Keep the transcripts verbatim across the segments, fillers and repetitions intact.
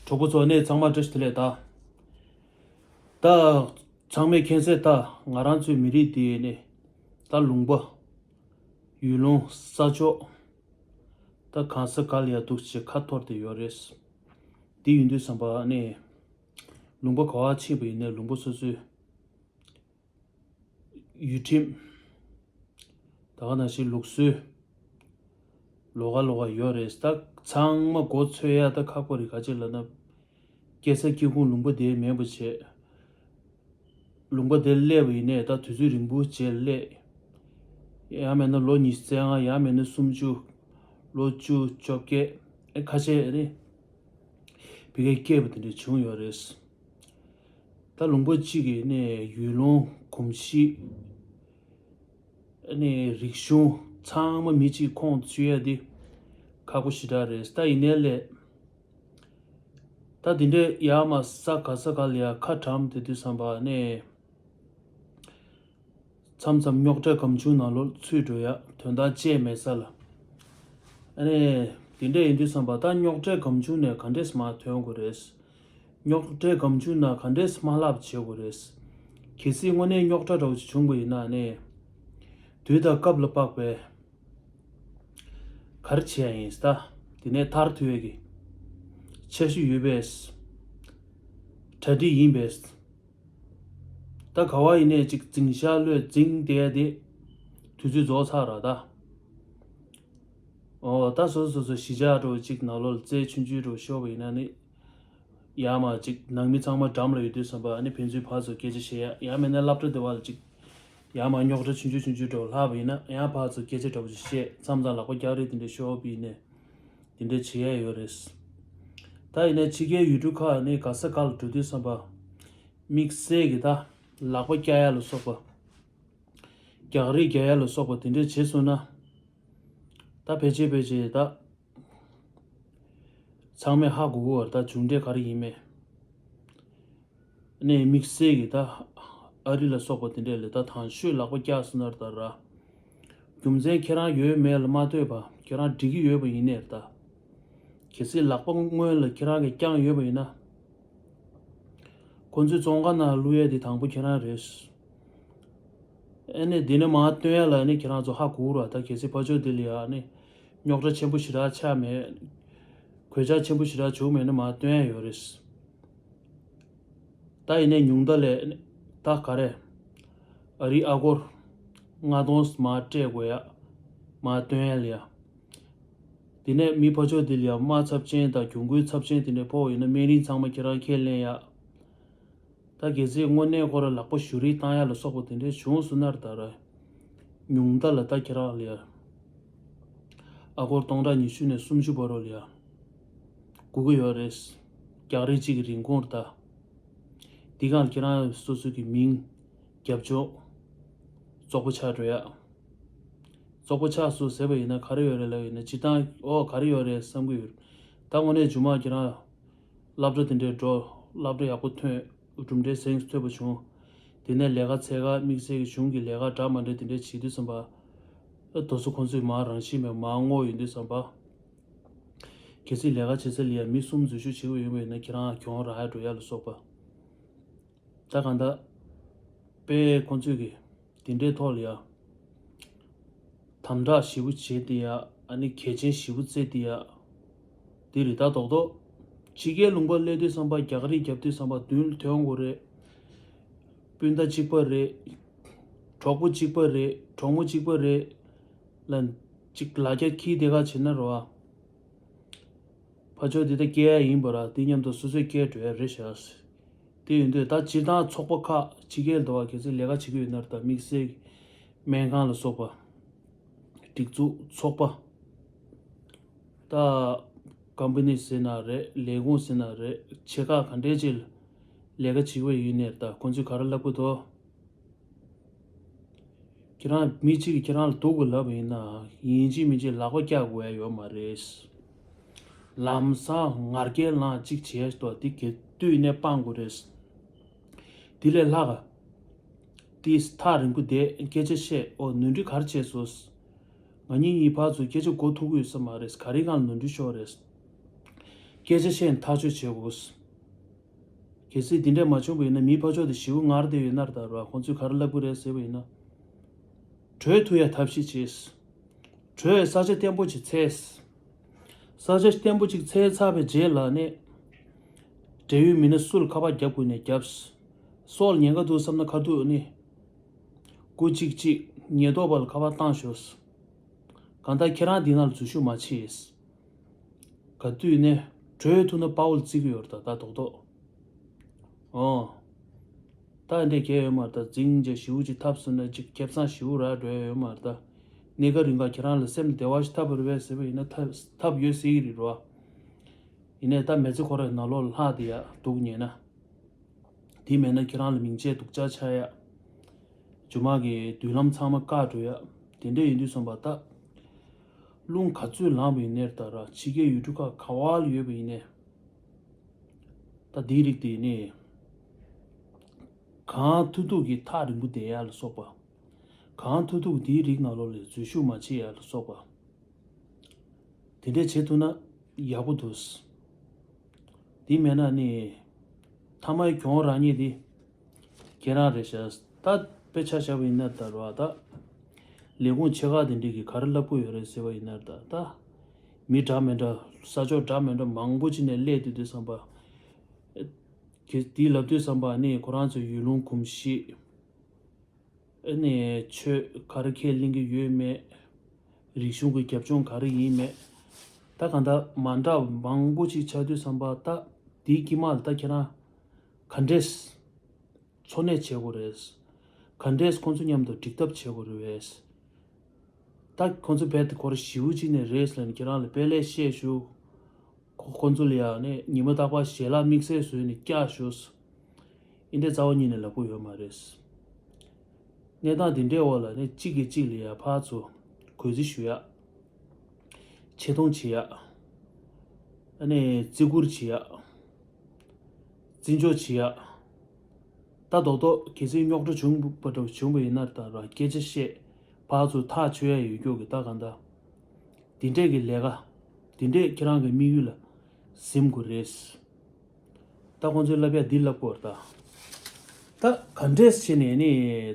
གྲོགས་པོ་ཚོ་ནས་ཚང་མ་བཀྲ་ཤིས་བདེ་ལེགས། ད་ད་ཚང་མས་མཁྱེན་གསལ། ད་ང་རང་ཚོའི་མི་རིགས་འདི་ནས་ད་ལུང་པ། ཡུལ་ལུང་ས་ཕྱོགས། ད་གང་ས་ག་ལ་ཡ་འདུག་ཅེས་ཁ་འཐོར་ཏེ་ཡོད་རེད། འདི་ཡིན་དུས་ཙམ་པ་ནས་ལུང་པ་ག་བ་ཕྱིན་པ་ཡིན་ནའི་ལུང་པ་སོ་སོའི་ཡུལ་ཁྲིམས། ད་ག་ནང་བཞིན་ལུགས་སྲོལ། ལོགས་ཀ་ལོགས་ཀ་ཡོད་རེད། ད་ཚང་མ་མགོ་ཚོས་ཡ་ད་ཁག་པོ་རེད། ག་ཅི་ལབ་ན། སྐྱེས་ས་སྐྱེ་ཁུངས་ལུང་པ་དེ་མེད་པ་བྱས། ལུང་པ་དེར་སླེབས་པ་ཡིན་ནའི་ད་དུས་ཚོད་རིང་པོ་བྱས་སླེབས། ཡང་མིན་ན་ལོ་ཉི་ཤུ་རྩ་ལྔ། ཡང་མིན་ན་སུམ་ཅུ། ལོ་བཅུ་བཅོ་བརྒྱད། ཨེ་ཁ་ཤས་རེད། ཕ་གིར་སྐྱེས་པ་དེ་འདྲ་བྱུང་ཡོད་རེད། ད་ལུང་པ་གཅིག་གི་ནས་ཡུལ་ལུང་གོམས་གཤིས། ཨ་ནི་རིག་གཞུང་ཚང་མ་མི་གཅིག་ཁོངས་ཚུད་ཡ་དེ་ཁག་པོ་ཞེ་དྲག་རེད། ད་ཡིན་ནའི་ལས། ད་དེ་འདྲའི་ཡར་མར་ས་ག་ས་ག་ལ་ཡ་ཁ་གྲམ་དེ་དུས་ཙམ་པ་ནས། མཚམས་མཚམས་རྙོག་དྲ་སྒམ་ཆུང་ནང་ལོགས་ཚུད་འགྲོ་ཡ། དོན་དག་ཅིག་མེད་ས་ལ། ཨ་ནི་དེ་འདྲ་ཡིན་དུས་ཙམ་པ་ད་རྙོག་དྲའི་སྒམ་ཆུང་ནས་ག་འདྲས་མར་ཐོན་དགོས་རེད། རྙོག་དྲའི་སྒམ་ཆུང་ནང་ག་འདྲས་མ་ལབ་བྱེད་དགོས་རེད། གལ་སྲིད་དངོས་གནས་རྙོག་དྲ་འདྲ་བོ་ཞིག་བྱུང་བ་ཡིན་ན་ནི། དུས་དང་སྐབས་ལ་དཔག་པའི་ག་རེ་བྱེད་ཡ་ཡིན་ད། དེ་ནས་ཐར་ཐུབ་ཡ་གི་འཆར་གཞི་ཡོད་པས། གྲ་སྒྲིག་ཡིན་པས། ད་ག་བ་ཡིན་ནའི་ཅིག་འཛིང་ཤག་ལོས་འཛིང་བསྡད་དེ། དུས་ཚོད་རྫོགས་ཚར་ར་ད། ཨོ་ད་སོ་སོ་སོ་སོ་གཞིས་ཆགས་འགྲོ་ཅིག་ནང་ལོགས་རྩེ་ཆུང་ཆུང་འགྲོ་ཤོར་བ་ཡིན་ན་ནི། ཡར་མར་ཅིག་ནང་མི་ཚང་མ་འགྲམ་ལ་ཡོད་དུས་ཙམ་པ་ཨ་ནི་ཕན་ཚུན་ཕར་ཚུར་སྐད་ཆ་བཤད་ཡ། ཡང་མིན་ན་སློབ་གྲྭ་དེ་བ་ལ་ཅིག་ཡར་མར་རྙོག་དྲ་ཆུང་ཆུང་ཆུང་ཆུང་འགྲོ་ལྷག་པ་ཡིན་ན་ཡང་ཕར་ཚུར་སྐད་ཆ་འདྲ་པོ་ཅིག་བཤད། མཚམས་མཚམས་ལག་པ་རྒྱག་རེས་དེ་འདྲ་ཤོར་བ་ཡིན་ནའི། དེ་འདྲ་བྱེད་ཡ་ཡོད་རེད། ད་ཡིན་ནའི་ཕྱི་རྒྱལ་ཡུལ་གྲུ་ཁག་ནས་ག་ས་ག་ལ་འགྲོ་དུས་ཙམ་པ། དམིགས་བསལ་གྱི་ད་ལག་པ་བཀྱག་ཡ་ལ་སོགས་པ། རྒྱག་རེས་རྒྱག་ཡ་ལ་སོགས་པ་དེ་འདྲ་བྱས་སོང་ན། ད་ཕལ་ཆེར་ཕལ་ཆེར་ད་ཚང་མས་ཧ་གོ་གི་ཡོད་རེད། ད་མཇུག་འབྲས་ག་རེ་ཡིན་མིན། ནས་དམིགས་བསལ་གྱི་ད་ཨ་རི་ལ་སོགས་པ་དེ་འདྲས་ལ་ད་དང་ཤོས་ལག་པ་བཀྱགས་སོང་ན་ད་ར། རྒྱུ་མཚན་ཁྱེད་རང་ཡོད་མེད་ལ་མ་ལྟོས་པ་ཁྱེད་རང་འགྲིག་གི་ཡོད་པ་ཡིན་ནའི་ད། གལ་སྲིད་ལག་པ་སྔོན་ལ་ཁྱེད་རང་གིས་བརྐྱངས་ཡོད་པ་ཡིན་ན། ཁོ་ཚོའི་བཙོན་ཁང་ནང་བླུག་ཡས་དེ་དང་པོ་ཁྱེད་རང་རེད། ཨ་ནི་དེ་ནས་མར་བཏོན་ཡ་ལ་ནི་ཁྱེད་རང་ཚོ་ཧ་གོ་ར། ད་གལ་སྲིད་ཕར་ཕྱོགས་དེ་ལ་ཡ་ནི་རྙོག་དྲ་ཆེན་པོ་ཞེ་དྲག་ཆགས་མེད། གོད་ཆག་ཆེན་པོ་ཞེ་དྲག་བྱུང་མེད་ན་མར་བཏོན་ཡ་ཡོད་རེད། ད་ཡིན་ནའི་ཉུང་མཐའ་ལས་ད་ག་རེ། ཨ་རིའི་ཨ་སྒོར་ལྔ་སྟོང་མར་སྤྲད་དགོས་ཡ། མར་བཏོན་ཡ་ལ་ཡ། དེ་ནས་མི་ཕར་ཕྱོགས་དེ་ལ་ཡ་དམག་ཚབས་ཆེན་དང་གྱོང་གུན་ཚབས་ཆེན་དེ་འདྲ་ཕོག་ཡོད་ན་སྨན་རིན་ཚང་མ་ཁྱེད་རང་ཁས་ལེན་ཡ། ད་གལ་སྲིད་དངོས་གནས་ཁོ་ར་ལག་པ་གཞུ་རེས་བཏང་ཡ་ལ་སོགས་པ་དེ་འདྲ་བྱུང་སོང་ན་ད་ར། ཉུང་མཐའ་ལ་ད་ཁྱེད་རང་ལ་ཡ། ཨ་སྒོར་སྟོང་ཕྲག་ཉི་ཤུ་ནས་སུམ་ཅུ་བར་རོ་ལ་ཡ། དགོས་ཀྱི་ཡོད་རེད། རྒྱག་རེས་གཅིག་གི་རིན་གོང་རེད་ད། འདི་གང་ཁྱེད་རང་སོ་སོ་གི་མིང་། རྒྱབ་ལྗོངས། བཙོག་པོ་ཆགས་འགྲོ་ཡ། བཙོག་པོ་ཆགས་སོང་ཟེར་བ་ཡིན་ན་ག་རེ་ཡོད་རེད་ལབ་ཡིན་ན་སྤྱིར་བཏང་ཨོ་ག་རེ་ཡོད་རེད་བསམ་གྱི་ཡོད། ད་དངོས་གནས་རྗེས་མ་ཁྱེད་རང་སློབ་གྲྭ་དེ་འདྲའི་འགྲོ། སློབ་གྲྭ་ཡག་པོ་ཐོན། གྲུབ་འབྲས་གཟེངས་ཐོན་པ་བྱུང་། དེ་ནས་ལས་ཀ་འཚོལ་ག་དམིགས་བསལ་གྱི་གཞུང་གི་ལས་ཀ་འདྲ་མ་འདྲ་དེ་འདྲ་བྱེད་དུས་ཙམ་པ། ཨ་དོ་སོ་ཁོང་ཚོས་མ་རང་བཞིན་མེད་མ་ངོ་ཡོང་དུས་ཙམ་པ། གལ་སྲིད་ལས་ཀ་བྱེད་ས་ལ་ཡ་མི་གསུམ་འཛུལ་ཞུགས་བྱེད་དགོས་ཡོང་བ་ཡིན་ན་ཁྱེད་རང་གྱོང་རག་ཡ་འགྲོ་ཡ་ལ་སོགས་པ། ད་གང་ལྟར། དཔེ་ཁོང་ཚོས་ཀྱི་དེ་འདྲའི་ཐོག་ལ་ཡ། དམ་དྲག་ཞེ་པོ་བྱེད་དེ་ཡ། ཨ་ནི་གལ་ཆེན་ཞེ་པོ་བརྩི་དེ་ཡ། དེ་རེད་ད་རྡོག་རྡོག་ཕྱི་རྒྱལ་ལུང་པ་སླེབས་དུས་ཙམ་པ་རྒྱག་རེས་རྒྱབ་དུས་ཙམ་པ་མདུན་ལ་ཐོན་དགོས་རེད། སྤུན་ཟླ་གཅིག་པ་རེད། གྲོགས་པོ་གཅིག་པ་རེད། གྲོགས་མོ་གཅིག་པ་རེད། ལ་གཅིག་ལ་རྒྱ་ཁྱི་དེ་ག་བྱེད་ན་རོ་ཨ། ཕ་ཆོས་དེ་ད་སྐྱེལ་ཡ་ཡིན་པ་ར་དེ་མཉམ་དུ་སོ་སོས་སྐྱེལ་འགྲོ་ཡ་རེད་ཤག་དེ་ཡིན་དུས་ད་སྤྱིར་བཏང་ཚོགས་པ་ཁག་ཕྱི་རྒྱལ་འདུག་བ་གལ་སྲིད་ལས་ཀ་བྱེད་ཀྱི་ཡོད་ན་ད་དམིགས་བསལ་སྨན་ཁང་ལ་སོགས་པ། སྒྲིག་འཛུགས་ཚོགས་པ། ད་ཀམ་པ་ནི་ཟེར་ན་རེད། ལས་ཁུངས་ཟེར་ན་རེད། ཆེ་ཁག་ག་འདྲས་ཅིག་ལ་ལས་ཀ་བྱེད་ཀྱི་ཡོད་ནས་ད་ཁོང་ཚོས་ག་རེ་ལབ་ཀྱི་འདུག་ཁྱེད་རང་མི་གཅིག་གིས་ཁྱེད་རང་ལ་སྡུག་གི་ལབ་པ་ཡིན་ན་ཡིན་གཅིག་མིན་གཅིག་ལག་པ་བཀྱག་དགོས་ཡ་ཡོད་མ་རེད། ལམ་སང་ངར་སྐད་ལངས་གཅིག་བྱས་ཏོ་དེ་གས་དུས་ནས་སྤང་དགོས་རེད། དེ་ལས་ལྷག་ག་དེ་ཐག་རིང་པོ་བསྡད་སྐད་ཆ་བཤད་ཨོ་ནོར་འཁྲུལ་ག་རེ་བྱས་སོང་། ང་གཉིས་གཉིས་ཕར་ཚུར་སྐད་ཆ་གོ་ཐུབ་ཀྱི་ཡོད་ས་མ་རེད། ག་རེ་གང་ལ་ནོར་འཁྲུལ་ཤོར་རེད། སྐད་ཆ་བཤད་ནས་ཐག་གཅོད་བྱེད་དགོས། གལ་སྲིད་འདི་འདྲས་མ་བྱུང་བ་ཡིན་ན། མི་ཕར་ཕྱོགས་དེ་ཞེ་པོ་ངར་བསྡད་ཡོད་ན་ར། ད་ར་ཁོང་ཚོས་ག་རེ་ལབ་ཀྱི་རེད་ཟེར་བ་ཡིན་ན། བྲོས་ཐུབ་ཡ་ཐབས་ཤེས་བྱས། བྲོས་ས་ཆ་བརྟན་པོ་ཅིག་འཚོལ། ས་ཆ་བརྟན་པོ་ཅིག་འཚོལ་ཚར་བའི་རྗེས་ལ་ནས། འབྲེལ་ཡོད་མི་སྣ་སུ་ལ་ཁ་པར་རྒྱབ་དགོས་ནས་རྒྱབ། སྲོག་ལ་ཉེན་ཁ་འདུག་བསམ་ན་ཁ་ཐུག་ནས། སྐུ་གཅིག་གཅིག་ཉེན་རྟོག་པ་ལ་ཁ་པར་བཏང་ཤོག། གང་ལྟར་ཁྱེད་རང་འདི་ནང་ལ་འཛུལ་ཞུགས་མ་བྱེད། ག་དུས་ནས་བྲོས་ཐུབ་ན་དཔའ་བོ་ལ་བརྩི་གི་ཡོད་རེད། ད་ད་རྡོག་རྡོག་ཨོ། ད་འདྲས་གལ་ཡོད་མ་རེད། ད་འཛིང་རྗེས་ཞེ་པོ་ཅིག་འཐབ་སོང་ན་ཅིག་ཁེ་བཟང་ཞེ་པོ་རག་འགྲོ་ཡ་ཡོད་མ་རེད། ད་གནས་སྐབས་རིང་ག་ཁྱེད་རང་ལ་སེམས་བདེ་བ་ཞིག་ཐོབ་པ་རེད་པས་ཟེར་བ་ཡིན་ན། ཐབས་ཐབས་ཡོད་ཟེར་གི་རེད་རོ། ཡིན་ནའི་ད་མི་ཚེ་ཁོ་རའི་ནང་ལོགས་ལ་ལྷག་བསྡད་ཡ་འདུག་ཉན་ན། དེ་མེད་ན་ཁྱེད་རང་ལ་མིང་ཆད་སྡུག་ཅག་ཆགས་ཡ། རྗེས་མ་གི་མདུན་ལམ་ཚང་མ་བཀག་འགྲོ་ཡ། དེ་འདྲ་ཡིན་དུས་ཙམ་པ་ད། རླུང་ག་ཚོད་ལངས་པ་ཡིན་ནའི་ད་ར། ཕྱི་རྒྱལ་ཡུལ་གྲུ་ཁག་ག་བ་ལ་ཡོད་པ་ཡིན་ནའི། ད་འདིའི་རིགས་དེ་ནི། གང་ཐུབ་ཐུབ་ཀྱིས་ཐག་རིང་པོ་བསྡད་ཡ་ལ་སོགས་པ། གང་ཐུབ་ཐུབ་འདིའི་རིགས་ནང་ལོགས་ལ་འཛུལ་ཞུགས་མ་བྱེད་ཡ་ལ་སོགས་པ། དེ་འདྲས་བྱེད་ཐུབ་ན་ཡག་པོ་འདུག། དེ་མེད་ན་ནི། ཐ་མའི་གྱོང་རག་མཁན་དེ་ཁྱེད་རང་རེད་ཤག། ད་དཔེ་ཆ་བཞག་པ་ཡིན་ན་ད་ར་བ་ད། ལས་ཁུངས་ཆེ་ཁག་དེ་འདྲས་ཀྱིས་ག་རེ་ལབ་ཀྱི་ཡོད་རེད་ཟེར་བ་ཡིན་ན། ད་ད། མི་འདྲ་མི་འདྲ། ས་ཕྱོགས་འདྲ་མི་འདྲ་མང་པོ་ཅིག་ནས་སླེབས་དུས་དུས་ཙམ་པ། དེ་ལབ་དུས་ཙམ་པ་ནི་ཁོ་རང་ཚོའི་ཡུལ་ལུང་གོམས་གཤིས། ཨ་ནི་ཆོས་ག་རེ་ཁས་ལེན་གྱི་ཡོད་མེད། རིག་གཞུང་གི་རྒྱབ་ལྗོངས་ག་རེ་ཡིན་མེད། ད་གང་ལྟར་མ་འདྲ་མང་པོ་ཅིག་ཆགས་དུས་ཙམ་པ། ད་དེའི་དཀྱིལ་མ་ལ་ད་ཁྱེད་རང་ག་འདྲས་འཚོ་གནས་བྱེད་དགོས་རེད། ག་འདྲས་ཁོང་ཚོ་མཉམ་དུ་འགྲིག་ཐབས་བྱེད་དགོས་རེད། ད་ཁོང་ཚོ་རྦད་དེ་ཁོ་ར་ཞེ་པོ་ཅིག་ནས་རེད་ཟེར་ནས་ཁྱེད་རང་ལ་དཔེ་ལས་བཤད་ཞུ། ཁོ་ཁོང་ཚོ་ལ་ཡང་ནས་ཉི་མ་རྟག་པར་ཞལ་ལག་དམིགས་བསལ་བཟོས་ནས་བཀྱག་ཞོག། འདི་འདྲའི་རྩ་བ་ཉིད་ནས་ལབ་ཀྱི་ཡོད་མ་རེད། གནས་སྟངས་འདི་འདྲའི་འོག་ལ་ནས་གཅིག་གིས་གཅིག་ལ་ཡ་ཕར་ཚུར་གུས་བརྩི་ཞུ་ཡ། ཆེ་མཐོང་བྱེད་ཡ། ཨ་ནི་བརྩི་བཀུར་བྱེད་ཡ། བརྩི་འཇོག་བྱེད་ཡ། ད་རྡོག་རྡོག་གལ་སྲིད་རྙོག་དྲ་བྱུང་བ་འདྲ་བྱུང་བ་ཡིན་ན་ད་ར་སྐད་ཆ་བཤད། ཕར་ཚུར་ཐག་ཆོད་ཡ་ཡོད་རྒྱུ་གི་ད་གང་ལྟར། འདི་འདྲས་ཀྱི་ལས་ཀ། འདི་འདྲས་ཁྱེད་རང་གི་དམིགས་ཡུལ་ལ་ཟིན་དགོས་རེད། ད་ཁོང་ཚོས་ལབ་ཡ་འདི་ལབ་དགོས་རེད་ད། ད་ག་འདྲས་བྱས་ནས་ནི་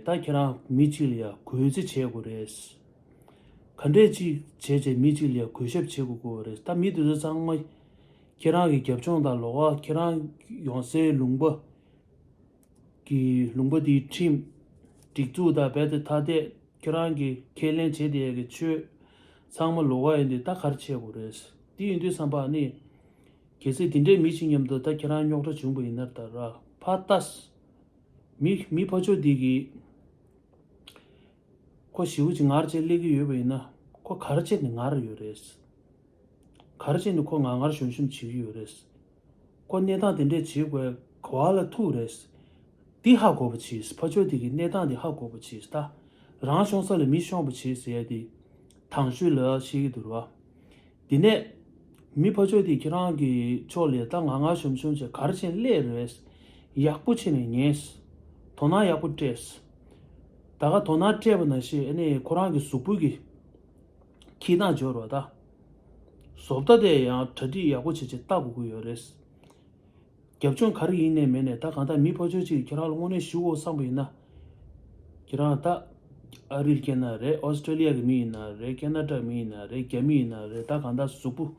ད་ཁྱེད་རང་མི་གཅིག་ལ་ཡ་གུས་བརྩི་བྱེད་དགོས་རེད། ག་འདྲས་ཅིག་བྱས་བྱས་མི་གཅིག་ལ་ཡ་གུས་ཞབས་བྱེད་དགོས་དགོས་རེད། ད་མི་དེ་ཚོ་ཚང་མ་ཁྱེད་རང་གི་རྒྱབ་ལྗོངས་དང་ལོགས་ཀ། ཁྱེད་རང་ཡོང་སའི་ལུང་པ། གི་ལུང་པ་དེའི་ཁྲིམས། སྒྲིག་འཛུགས་དང་རྦད་དེ་ཐ་དད། ཁྱེད་རང་གི་ཁས་ལེན་བྱེད་བསྡད་ཡ་གི་ཆོས། ཚང་མ་ལོགས་ཀ་ཡིན་དུས་ད་ག་རེ་བྱེད་དགོས་རེད། དེ་ཡིན་དུས་ཙམ་པ་ནི། གལ་སྲིད་དེ་འདྲའི་མི་ཞིག་མཉམ་དུ་ད་ཁྱེད་རང་རྙོག་དྲ་བྱུང་བ་ཡིན་ན་ད་ར་ཕར་ལྟ། མི་མི་ཕར་ཕྱོགས་འདི་གི་ཁོ་ཞེ་པོ་ཅིག་ངར་བྱས་སླེབས་ཀྱི་ཡོད་པ་ཡིན་ན། ཁོ་ག་རེ་བྱས་ནས་ངར་ཡོད་རེད། ག་རེ་བྱས་ནས་ཁོ་ངར་ངར་ཞུམ་ཞུམ་བྱེད་ཀྱི་ཡོད་རེད། ཁོ་གནས་སྟངས་དེ་འདྲས་བྱེད་དགོས་ག་བ་ལ་ཐུག་རེད། འདི་ཧ་གོ་བ་བྱེད། ཕར་ཕྱོགས་དེ་གི་གནས་སྟངས་དེ་ཧ་གོ་བ་བྱེད་ད། རང་ཤོང་ས་ལ་མི་ཤོང་བ་བྱེད་ཟེར་ཡ་དེ། དང་ཤོས་ལ་བཤད་ཀྱི་འདུག་ར། དེ་ནས་མི་ཕར་ཕྱོགས་དེ་ཁྱེད་རང་གི་ཕྱོགས་ལ་ད་ངར་ངར་ཞུམ་ཞུམ་བྱས་ག་རེ་བྱས་ནས་སླེབས་རེད། ཡག་པོ་བྱས་ནས་ཉན། དོ་སྣང་ཡག་པོ་སྤྲད། ད་ག་དོ་སྣང་སྤྲད་པ་ནང་བཞིན་ཨ་ནི་ཁོ་རང་གི་གཟུགས་པོ་གི་འཁྱེར་སྟངས་སྦྱོར་བ་ད། བཟོ་ལྟ་དེ་ཡང་གྲ་སྒྲིག་ཡག་པོ་བྱས་བྱས་ལྟ་དགོས་ཀྱི་ཡོད་རེད། རྒྱབ་ལྗོངས་ག་རེ་ཡིན་ནའི་མིན་ནའི་ད་གང་ལྟར་མི་ཕར་ཕྱོགས་གཅིག་ཁྱེད་རང་ལ་དངོས་གནས་ཞུ་དགོས་བསམ་པ་ཡིན་ན། ཁྱེད་རང་ད་ཨ་རིར་སྐྱེས་ན་རེད། ཨོ་སི་ཀྲེ་ལི་ཡ་གི་མི་ཡིན་ན་རེད། ཁེ་ན་ཌ་མི་ཡིན་ན་རེད། རྒྱ་མི་ཡིན་ན་རེད། ད་གང་ལྟར་གཟུགས་པོ་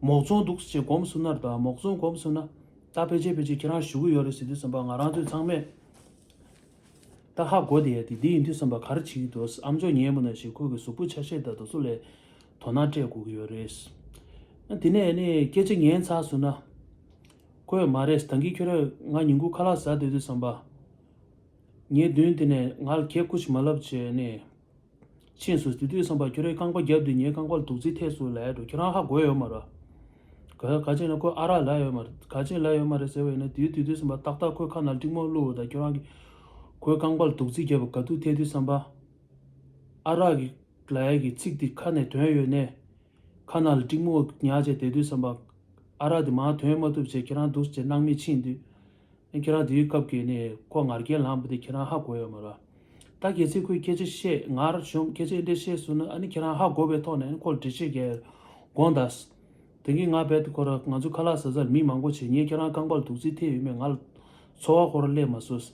མོག་ཙོང་འདུག་ཅེས་གོམས་སོང་ན་རེད། ད་མོག་ཙོང་གོམས་སོང་ན་ད་ཕལ་ཆེར་ཕལ་ཆེར་ཁྱེད་རང་ཞུ་གི་ཡོད་རེད་ཟེར་དུས་ཙམ་པ་ང་རང་ཚོས་ཚང་མས། ད་ཧ་གོ་བསྡད་ཡ་དེ་འདི་ཡིན་དུས་ཙམ་པ་ག་རེ་བྱེད་ཀྱི་འདུག་ཨ་མཆོག་ཉན་པ་ནང་བཞིན་ཁོ་གི་གཟུགས་པོ་ཆ་ཤས་དང་དེ་ཚོ་ལ་དོ་སྣང་སྤྲད་དགོས་ཀྱི་ཡོད་རེད། དེ་ནས་ནི་སྐད་ཆ་ཉན་ཚར་སོང་ན། ཁོས་མ་རེད། ད་གིན་ཁྱོད་རང་ང་ཉིན་གུང་ཁ་ལག་ཟ་སྡོད་དུས་ཙམ་པ། ངའི་མདུན་དེ་ནས་ང་ལ་གད་ཁུ་ཞིག་མ་ལབ་བྱས་ནས། ཕྱིན་སོང་། དེ་དུས་ཙམ་པ་ཁྱོད་རའི་རྐང་པ་བརྒྱབ་དུས་ངའི་རྐང་པ་ལ་རྡོག་རྫིས་ཐེབས་སོང་ལབ་ཡ་འགྲོ། ཁྱོད་རང་ཧ་གོ་ཡོད་མ་རེད། ག་ག་ཅི་ན་ཁོས་ཨ་རག་ལབ་ཡོད་མ་རེད། ག་ཅི་ལབ་ཡོད་མ་རེད་ཟེར་བ་ཡིན་ན། དེའི་དུས་དུས་ཙམ་པ་ཏག་ཏག་ཁོའི་ཁ་ནང་ལ་ཏིང་མོ་བླུགས་པ་དང་ཁྱོད་རང་གིས་ཁོའི་རྐང་པ་ལ་རྡོག་རྫིས་བརྒྱབ་པ་ག་དུས་ཐེབས་དུས་ཙམ་པ། ཨ་རག་གི་ལབ་ཡ་གི་ཚིག་དེ་ཁ་ནས་ཐོན་ཡོད་ནས། ཁ་ནང་ལ་ཏིང་མོ་ཉར་བྱས་བསྡད་དུས་ཙམ་པ། ཨ་རག་དེ་མར་ཐོན་མ་ཐུབ་བྱས་ཁྱེད་རང་འདུག་བྱས་སྣང་མེད་ཕྱིན་དུས། ཁྱེད་རང་དེའི་སྐབས་ཀྱི་ནས་ཁོ་ངར་སྐད་ལངས་པ་དེ་ཁྱེད་རང་ཧ་གོ་ཡོད་མ་རེད། ད་གལ་སྲིད་ཁོས་སྐད་ཆ་བཤད། ངར་ཞུམ་སྐད་ཆ་འདི་འདྲ་བཤད་སོང་ན། ཨ་ནི་ཁྱེད་རང་ཧ་གོ་བའི་ཐོག་ནས་ཨ་ནི་ཁོ་ལ་འགྲེལ་བཤད་རྒྱག་དགོངས་དག། དེང་གི་ང་རྦད་དེ་ཁོ་ར་ང་ཚོ་ཁ་ལག་ཟ་ས་ལ་མི་མང་པོ་བྱས། ངས་ཁྱེད་རང་རྐང་པར་དུག་རྫི་ཐེབས་ཡོད་མེད་ང་ལ་ཚོར་བ་ཁོ་ར་སླེབས་མ་སོང་།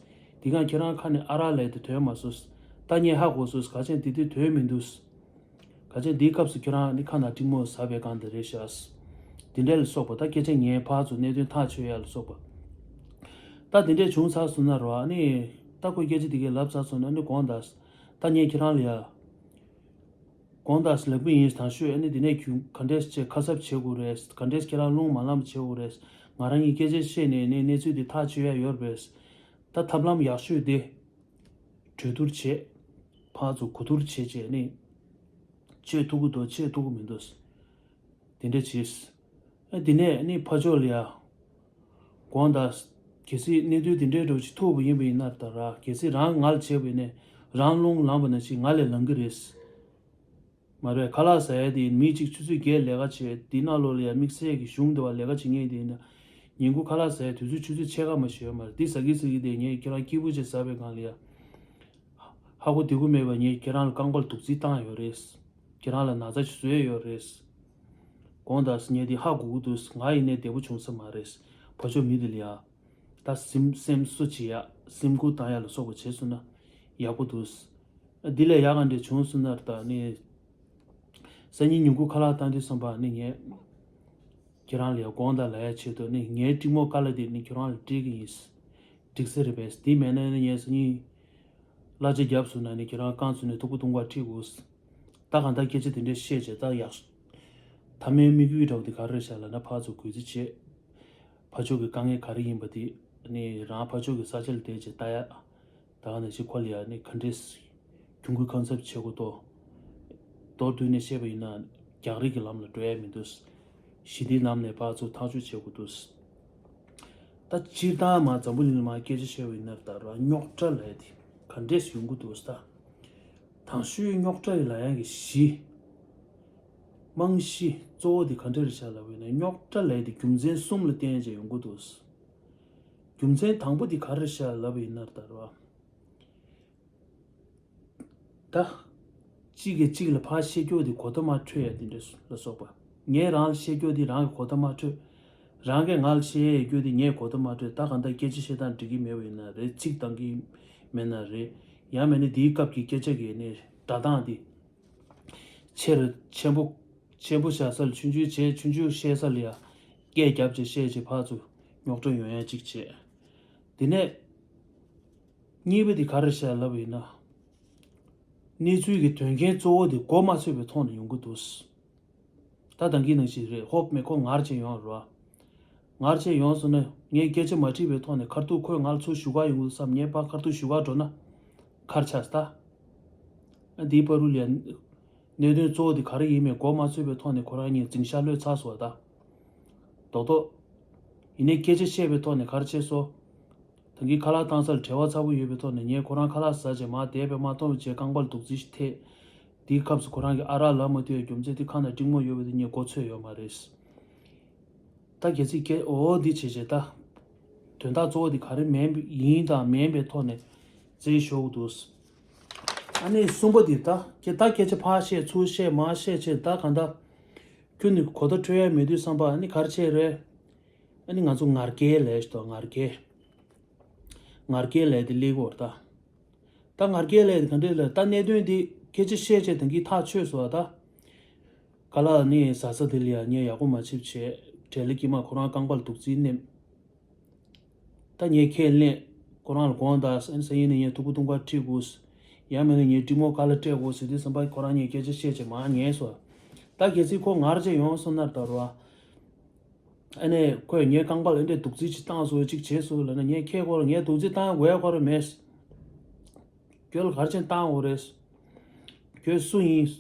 དེ་སྒང་ཁྱེད་རང་ཁ་ནས་ཨ་རག་ལབ་དེ་ཐོན་མ་སོང་། ད་ངས་ཧ་གོ་སོང་། ག་ཅན་དེ་དུས་དོན་མི་འདུག་ག་ཅན་དེའི་སྐབས་སུ་ཁྱེད་རང་ནི་ཁ་ནང་གཏི་མུག་ཟ་བའི་སྒང་དེ་རེད་ཤག་དེ་འདྲ་ལ་སོགས་པ་ད་སྐད་ཆ་ངས་ཕར་ཚུར་གནད་དོན་ཐག་ཆོད་ཡ་ལ་སོགས་པ། ད་དེ་འདྲས་བྱུང་ཚར་སོང་ན་རོ། ཨ་ནི་ད་ཁོས་སྐད་ཆ་དེ་གས་ལབ་ཚར་སོང་ན་ཨ་ནི་དགོངས་དག་ད་ངས་ཁྱེད་རང་ལ་ཡ། དགོངས་དག་ལབ་གི་ཡིན། དང་ཤོས་ཨ་ནི་དེ་ནས་ཁྱོད་ག་འདྲས་བྱས་ཁ་གསབ་བྱེད་དགོས་རེད། ག་འདྲས་ཁྱེད་རང་རླུང་མ་ལངས་པ་བྱེད་དགོས་རེད། ང་རང་གིས་སྐད་ཆ་བཤད་ནས་ནི་གནས་ཚུལ་དེ་ཐག་ཆོད་ཡ་ཡོད་རེད། ད་ཐབས་ལམ་ཡག་ཤོས་དེ་གྲོས་བསྡུར་བྱེད། ཕར་ཚུར་གོ་བསྡུར་བྱེད་བྱས་ནི་བྱེད་ཐུབ་ཀྱི་འདུག་བྱེད་ཐུབ་ཀྱི་མི་འདུག་དེ་འདྲ་བྱས། ཨ་དེ་ནས་ནི་ཕར་ཕྱོགས་ལ་ཡ། དགོངས་དག་གལ་སྲིད་གནས་ཚུལ་དེ་འདྲའི་འདྲ་བོ་ཞིག་ཐུག་པ་ཡིན་པ་ཡིན་ན་ད་ར། གལ་སྲིད་རང་ང་ལ་བྱས་པ་ཡིན་ནའི་རང་རླུང་ལངས་པ་ནང་བཞིན་ང་ལས་ལངས་ཀྱི་རེད། མ་རེད། ཁ་ལག་ཟ་ཡ་དེ་མི་གཅིག་ཆུ་ཚོད་བརྒྱད་ལས་ཀ་བྱས། དེ་ནང་ལོགས་ལ་ཡ་དམིགས་བསལ་གྱི་གཞུང་འདི་བ་ལས་ཀ་བྱེད་མཁན་དེ་ཡིན་ན། ཉིན་གུང་ཁ་ལག་ཟ་ཡ་དུས་ཚོད་ཆུ་ཚོད་ཕྱེད་ཀ་མ་ཞིག་ཡོད་མ་རེད། འདི་ཟ་གི་ཟ་གི་དེ་ངས་ཁྱེད་རང་སྐྱིད་པོ་བྱས་ཟ་བའི་སྒང་ལ་ཡ། ཧ་གོ་བདེ་པོ་མེད་པ་ངས་ཁྱེད་རང་ལ་རྐང་པར་དུག་རྫི་བཏང་ཡོད་རེད། ཁྱེད་རང་ལ་ན་ཚ་ཞིག་བཟོས་ཡོད་རེད། དགོངས་དག་ངས་འདི་ཧ་གོ་གི་འདུག་ང་ཡིན་ནའི་བདེ་པོ་བྱུང་ས་མ་རེད། ཕར་ཕྱོགས་མི་འདི་ལ་ཡ། ད་སེམས་སེམས་གསོ་བྱེད་ཡ། སེམས་ཁུར་བཏང་ཡ་ལ་སོགས་པ་བྱས་སོང་ན་ཡག་པོ་འདུག་འདི་ལས་ཡག་ག་འདྲ་བྱུང་སོང་ན་ད་ནི། སང་ཉིན་ཉིན་གུང་ཁ་ལག་བཏང་དུས་ཙམ་པ་ནི་ངས་ཁྱེད་རང་ལ་ཡ་དགོངས་དག་ལབ་ཡ་ཆེད་དུ་ནི་ངའི་གཏི་མུག་དཀའ་ལས་དེ་ནི་ཁྱེད་རང་ལ་སྤྲད་ཀྱི་ཡིན། འགྲིག་ས་རེད་པས། དེ་མེད་ན་ནི་ངས་སང་ཉིན་གླ་ཆ་བརྒྱབ་སོང་ན་ནི་ཁྱེད་རང་རྐང་བཙུགས་ནས་ཐུག་པ་བཏུང་བ་ཁྲིད་དགོས། ད་གང་ལྟར་སྐད་ཆ་དེ་འདྲས་བཤད་བྱས་ད་ཡག་མཐའ་མའི་དམིགས་ཡུལ་འདྲ་བོ་དེ་ག་རེ་རེད་ཤག་ལབ་ན། ཕར་ཚུར་གུས་བརྩི་བྱེད། ཕར་ཕྱོགས་ཀྱི་དཀའ་ངལ་ག་རེ་ཡིན་པ་དེ་ནི་རང་ཕར་ཕྱོགས་ཀྱི་ས་ཆ་ལ་བསྡད་བྱས་ལྟ་ཡ། ད་ག་ནང་བཞིན་ཁོ་ལ་ཡ་ནི་ག་འདྲས་གྱོང་གུན་ཁ་གསབ་བྱེད་དགོས་དོ། མདོར་བསྡུས་ནས་བཤད་པ་ཡིན་ན་རྒྱག་རེས་ཀྱི་ལམ་ལ་འགྲོ་ཡ་མི་འདུག་ཞི་བདེའི་ལམ་ནས་ཕར་ཚུར་ཐག་གཅོད་བྱེད་དགོས་འདུག་ད་སྤྱིར་བཏང་མ་འཛམ་བུ་གླིང་ལ་མ་སྐད་ཆ་བཤད་པ་ཡིན་ན་ད་ར་རྙོག་དྲ་ལས་དེ་ག་འདྲས་ཡོང་གི་འདུག་ད། དང་ཤོས་རྙོག་དྲ་ཡི་ལ་ཡང་གི་གཞི། རྨང་གཞི་གཙོ་བོ་དེ་ག་འདྲ་རེད་ཤག་ལབ་པ་ཡིན་ན་རྙོག་དྲ་ལས་དེ་རྒྱུ་མཚན་གསུམ་ལ་བརྟེན་བྱས་ཡོང་གི་འདུག་རྒྱུ་མཚན་དང་པོ་དེ་ག་རེ་རེད་ཤག་ལབ་པ་ཡིན་ན་ད་ར། ད། གཅིག་གིས་གཅིག་ལ་ཕར་བཤད་རྒྱུ་དེ་གོ་བརྡ་མ་འཕྲོད་ཡ་དེ་འདྲ་ལ་སོགས་པ། ངས་རང་ལ་བཤད་རྒྱུ་དེ་རང་གི་གོ་བརྡ་མ་འཕྲོད། རང་གིས་ང་ལ་བཤད་ཡ་རྒྱུ་དེ་ངས་གོ་བརྡ་མ་འཕྲོད། ད་གང་ལྟར་སྐད་ཆ་བཤད་སྟངས་འགྲིག་གི་མེད་པ་ཡིན་ན་རེད། ཚིག་འདང་གི་མེད་ན་རེད། ཡང་མིན་ན་དེའི་སྐབས་ཀྱི་སྐད་ཆ་གི་ནི་སྒྲ་གདངས་དེ། ཆེ་རུ་ཆེན་པོ། ཆེན་པོ་བཞག་ས་ལ་ཆུང་ཆུང་བྱས། ཆུང་ཆུང་བཤད་ས་ལ་ཡ། སྐད་རྒྱབ་བྱས་བཤད་བྱས་ཕར་ཚུར་རྙོག་དྲ་ཡོང་ཡ་གཅིག་བྱས། དེ་ནས། གཉིས་པ་དེ་ག་རེ་བཤད་ལབ་ཡིན་ན། གནས་ཚུལ་གྱི་དོན་རྐྱེན་གཙོ་བོ་དེ་མགོ་མ་ཚོས་པའི་ཐོག་ནས་ཡོང་གི་འདུག་ད་ད་གིན་ནང་བཞིན་རེད། ཧོབ་མེ་ཁོ་ངར་ཅན་ཡོང་རོ། ངར་ཅན་ཡོང་སོང་ན་ངས་སྐད་ཆ་མ་དྲིས་པའི་ཐོག་ནས་ཁ་ཐུག་ཁོས་ང་ལ་ཚུར་ཞུ་ག་ཡོང་གི་འདུག་བསམ། ངས་ཕར་ཁ་ཐུག་ཞུ་ག་འགྲོ་ན། གར་ཆགས་ད། ཨ་འདིའི་བར་དུ་ལ་ཡ། གནད་དོན་གཙོ་བོ་དེ་ག་རེ་ཡིན་མིན་མགོ་མ་ཚོས་པའི་ཐོག་ནས་ཁོ་རང་གཉིས་འཛིང་ཤག་གློད་ཚར་སོང་བ་ད། རྡོག་རྡོག་ཡིན་ནའི་སྐད་ཆ་བཤད་པའི་ཐོག་ནས་ག་རེ་བྱས་སོང་། ད་གིན་ཁ་ལག་བཏང་ས་ལ་བྲེལ་བ་ཚ་པོ་ཡོད་པའི་ཐོག་ནས་ངས་ཁོ་རང་ཁ་ལག་ཟ་བྱས་མར་བསྡད་པས་མ་མཐོང་བྱས་རྐང་པ་ལ་རྡོག་རྫིས་ཤིག་ཐེབས། དེའི་སྐབས་སུ་ཁོ་རང་གིས་ཨ་རག་ལབ་མ་ཐུབ་པའི་རྒྱུ་མཚན་དེ་ཁ་ནང་གཏི་མུག་ཡོད་པ་དེ་ངས་མགོ་ཚོས་ཡོད་མ་རེད། ད་གལ་སྲིད་སྐད་འོ་འདི་བྱས་བྱས་ད། དོན་དག་གཙོ་བོ་དེ་ག་རེ་མིན་པ་ཡིན་དང་མིན་པའི་ཐོག་ནས་བཙལ་ཞོག་འདུག་ཨ་ནི་གསུམ་པ་དེ་ད་ཁྱེད་ད་སྐད་ཆ་ཕར་བཤད་ཚུར་བཤད་མར་བཤད་བྱས་ད་གང་ལྟར། ཁྱོད་ནི་གོ་བརྡ་འཕྲོད་ཡ་མེད་དུས་བསམ་པ་ཨ་ནི་ག་རེ་བྱས་རེད། ཨ་ནི་ང་ཚོ་ངར་སྐད་ལབ་ཞིག་དང་ངར་སྐད། ངར་སྐད་ལབ་དེ་སླེབས་ཀྱི་ཡོད་རེད་ད། ད་ངར་སྐད་ལབ་དེ་ག་འདྲས་ལབ་ད་གནད་དོན་འདི་སྐད་ཆ་བཤད་བྱས་ད་གིན་ཐག་ཆོད་སོང་བ་ད། ཁ་ལག་ནི་ཟ་ས་དེ་ལ་ཡ་ངས་ཡག་པོ་མ་བྱེད་བྱས་བྲེལ་ལ་སྐྱིད་མ་ཁོ་རང་རྐང་པ་ལ་རྡོག་རྫིས་མནན། ད་ངས་ཁས་ལེན། ཁོ་རང་ལ་དགོངས་དག་སང་ཉིན་ནས་ངས་ཐུག་པ་བཏུང་བ་ཁྲིད་དགོས། ཡང་མིན་ན་ངས་གཏི་མུག་དཀའ་ལས་སྤྲད་དགོས་ཟེར་དུས་ཙམ་པ་ཁོ་རང་གཉིས་སྐད་ཆ་བཤད་བྱས་མར་ཉལ་སོང་། ད་གལ་སྲིད་ཁོ་ངར་བྱས་ཡོང་སོང་ན་ད་རོ། ཨ་ནི་ཁོས་ངའི་རྐང་པ་ལ་འདི་འདྲས་རྡོག་རྫིས་ཅིག་བཏང་སོང་ཅིག་བྱས་སོང་ལབ་ན་ངས་ཁྱེད་ཁོ་ལ་ངས་རྡོག་རྫིས་བཏང་དགོས་ཡ་ཁོ་ར་མེད། ཁྱོད་ལ་ག་རེ་བྱས་ནས་བཏང་དགོས་རེད། ཁྱོད་སུ་ཡིན།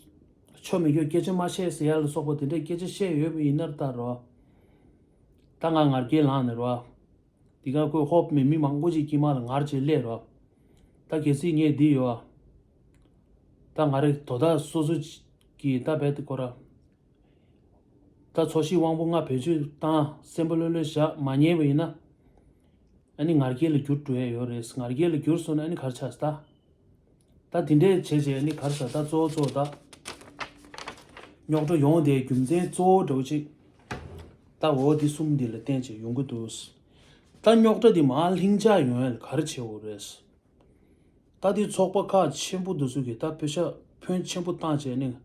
ཆོ་མེད། ཁྱོད་སྐད་ཆ་མ་བཤད་ཟེར་ཡ་ལ་སོགས་པ་དེ་འདྲས་སྐད་ཆ་བཤད་ཡོད་པ་ཡིན་ན་ད་རོ། ད་ང་ངར་སྐད་ལངས་ནས་རོ། དེ་ག་ཁོས་ཧོབ་མེ་མི་མང་པོ་ཅིག་དཀྱིལ་མ་ལ་ངར་བྱས་སླེབས་རོ། ད་གལ་སྲིད་ངས་འདི་ཡོད་ཨ། ད་ང་རེ་དོ་བདག་སོ་སོ་གིས་ད་རྦད་དེ་ཁོ་ར། ད་ཚོ་ཞིང་དབང་པོ་ལྔ་བེད་སྤྱོད་བཏང་སེམས་པ་ལྷོད་ལྷོད་བཞག་མ་ཉན་པ་ཡིན་ན། ཨ་ནི་ངར་སྐད་ལ་འགྱུར་འགྲོ་ཡ་ཡོད་རེད། ངར་སྐད་ལ་འགྱུར་སོང་ན་ཨ་ནི་ག་རེ་ཆགས་སོང་ད། ད་དེ་འདྲས་བྱས་བྱས་ཨ་ནི་ག་རེ་ཟ་ད་གཙོ་བོ་གཙོ་བོ་ད། རྙོག་དྲ་ཡོང་དེའི་རྒྱུ་མཚན་གཙོ་བོ་འདྲ་བོ་ཅིག་ད་འོ་འདི་གསུམ་འདི་ལ་བརྟེན་བྱས་ཡོང་གི་འདུག་ད་རྙོག་དྲ་འདི་མར་ལྷིང་འཇགས་ཡོང་ཡ་ལ་ག་རེ་བྱེད་དགོས་རེད། ད་འདི་ཚོགས་པ་ཁག་ཆེན་པོ་འདི་ཚོ་གིས་ད་པེ་ཤ་ཕོན་ཆེན་པོ་བཏང་བྱས་ནས།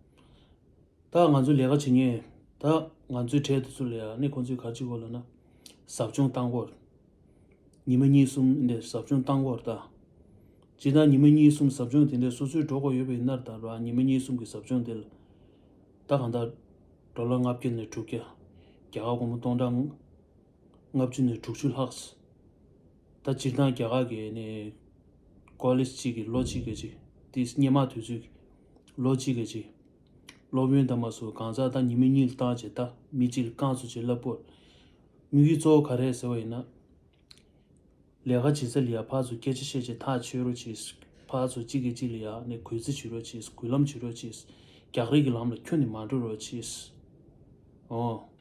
ད་ང་ཚོ་ལས་ཀ་བྱེད་མཁན། ད་ང་ཚོའི་གྲས་དེ་ཚོ་ལ་ཡང་ནི་ཁོང་ཚོས་ག་རེ་བྱེད་དགོས་ལབ་ན། ཟབ་སྦྱོང་བཏང་དགོས། ཉི་མ་གཉིས་གསུམ་འདི་ཟབ་སྦྱོང་བཏང་དགོས་རེད་ད། སྤྱིར་བཏང་ཉི་མ་གཉིས་གསུམ་ཟབ་སྦྱོང་དེ་འདྲ་སོ་སོས་འགྲོ་དགོས་ཡོད་པ་ཡིན་ན་ད་ར་ཉི་མ་གཉིས་གསུམ་གྱི་ཟབ་སྦྱོང་དེ་ལ། ད་གང་ལྟར་ཌོ་ལར་ལྔ་བརྒྱ་ནས་དྲུག་བརྒྱ། རྒྱ་གར་སྒོར་མོ་སྟོང་ཕྲག་ལྔ་བཅུ་ནས་དྲུག་ཅུ་ལྷག་ད་སྤྱིར་བཏང་རྒྱ་གར་གྱི་ནི་ཀོ་ལེཇ་གཅིག་གི་ལོ་གཅིག་གི་ཅིག་དེ་སྔོན་མ་དུས་ཚོད་ཀྱི་ལོ་གཅིག་གི་ཅིག་སློབ་ཡོན་དང་མ་སུ་གང་ཟག་ད་ཉི་མ་གཉིས་ལ་བཏང་བྱས་ད་མི་གཅིག་ལ་རྐང་ཚོ་ཅིག་བསླབ་པོ། དམིགས་ཡུལ་གཙོ་བོ་ག་རེ་ཟེར་བ་ཡིན་ན། ལས་ཀ་བྱེད་ས་ལ་ཡ་ཕར་ཚུར་སྐད་ཆ་བཤད་བྱས་ཐག་ཆོད་རོགས་གྱིས། ཕར་ཚུར་གཅིག་གིས་གཅིག་ལ་ཡ་ནས་གུས་བརྩི་བྱེད་རོགས་གྱིས། གུས་ལམ་བྱེད་རོགས་གྱིས། རྒྱག་རེས་ཀྱི་ལམ་ལ་ཁྱོན་ནས་མ་འགྲོ་རོགས་གྱིས། ཨོ།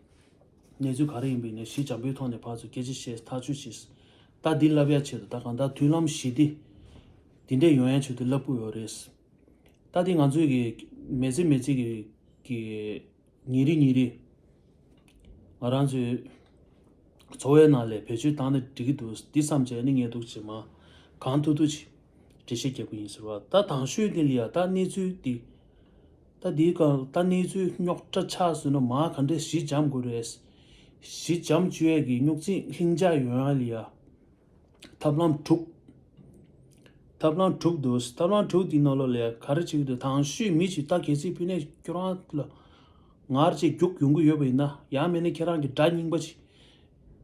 གནས་ཚུལ་ག་རེ་ཡིན་པ་ཡིན་ནའི་གཞི་འཇམ་པོའི་ཐོག་ནས་ཕར་ཚུར་སྐད་ཆ་བཤད་ཐག་གཅོད་བྱེད། ད་འདི་བསླབ་ཡ་ཆེད་དུ་ད་གང་ལྟར་མདུན་ལམ་ཞི་བདེ། འདི་འདྲས་ཡོང་ཡ་ཆེད་དུ་བསླབ་དགོས་ཡོད་རེད། ད་འདི་ང་ཚོའི་གི་མི་ཚེ་མི་ཚེ་གི་གི་ཉིན་རེ་ཉིན་རེ་ང་རང་ཚོའི་འཚོ་བའི་ནང་ལ་བེད་སྤྱོད་བཏང་ན་འགྲིག་གི་འདུག་འདི་བསམ་བྱས་ནས་ངས་འདུག་ཅེས་མ་གང་ཐུབ་ཐུབ་ཅིག་འགྲེལ་བཤད་རྒྱབ་གི་ཡིན་ཟེར་བ། ད་དང་ཤོས་འདི་ལ་ཡ་ད་གནས་ཚུལ་འདི། ད་འདིའི་སྒང་ད་གནས་ཚུལ་རྙོག་དྲ་ཆགས་སོང་ན་མ་ག་འདྲས་གཞི་འཇམ་དགོས་རེད། གཞི་འཇམ་བཅོས་ཡས་ཀྱི་རྙོག་འཛིང་ལྷིང་འཇགས་ཡོང་ཡ་ལ་ཡ། ཐབས་ལམ་དྲུག་ཐབས་ལམ་དྲུག་འདུག་ཐབས་ལམ་དྲུག་འདི་ནང་ལོགས་ལ་ག་རེ་བྱེད་ཀྱི་འདུག་དང་ཤོས་མི་གཅིག་ད་གལ་སྲིད་ཕུ་ནས་ཁྱོད་རང་ལ་ངར་ཅིག་རྒྱུག་ཡོང་གི་ཡོད་པ་ཡིན་ན། ཡང་མིན་ན་ཁྱེད་རང་གི་དགྲ་རྙིང་པ་ཅིག་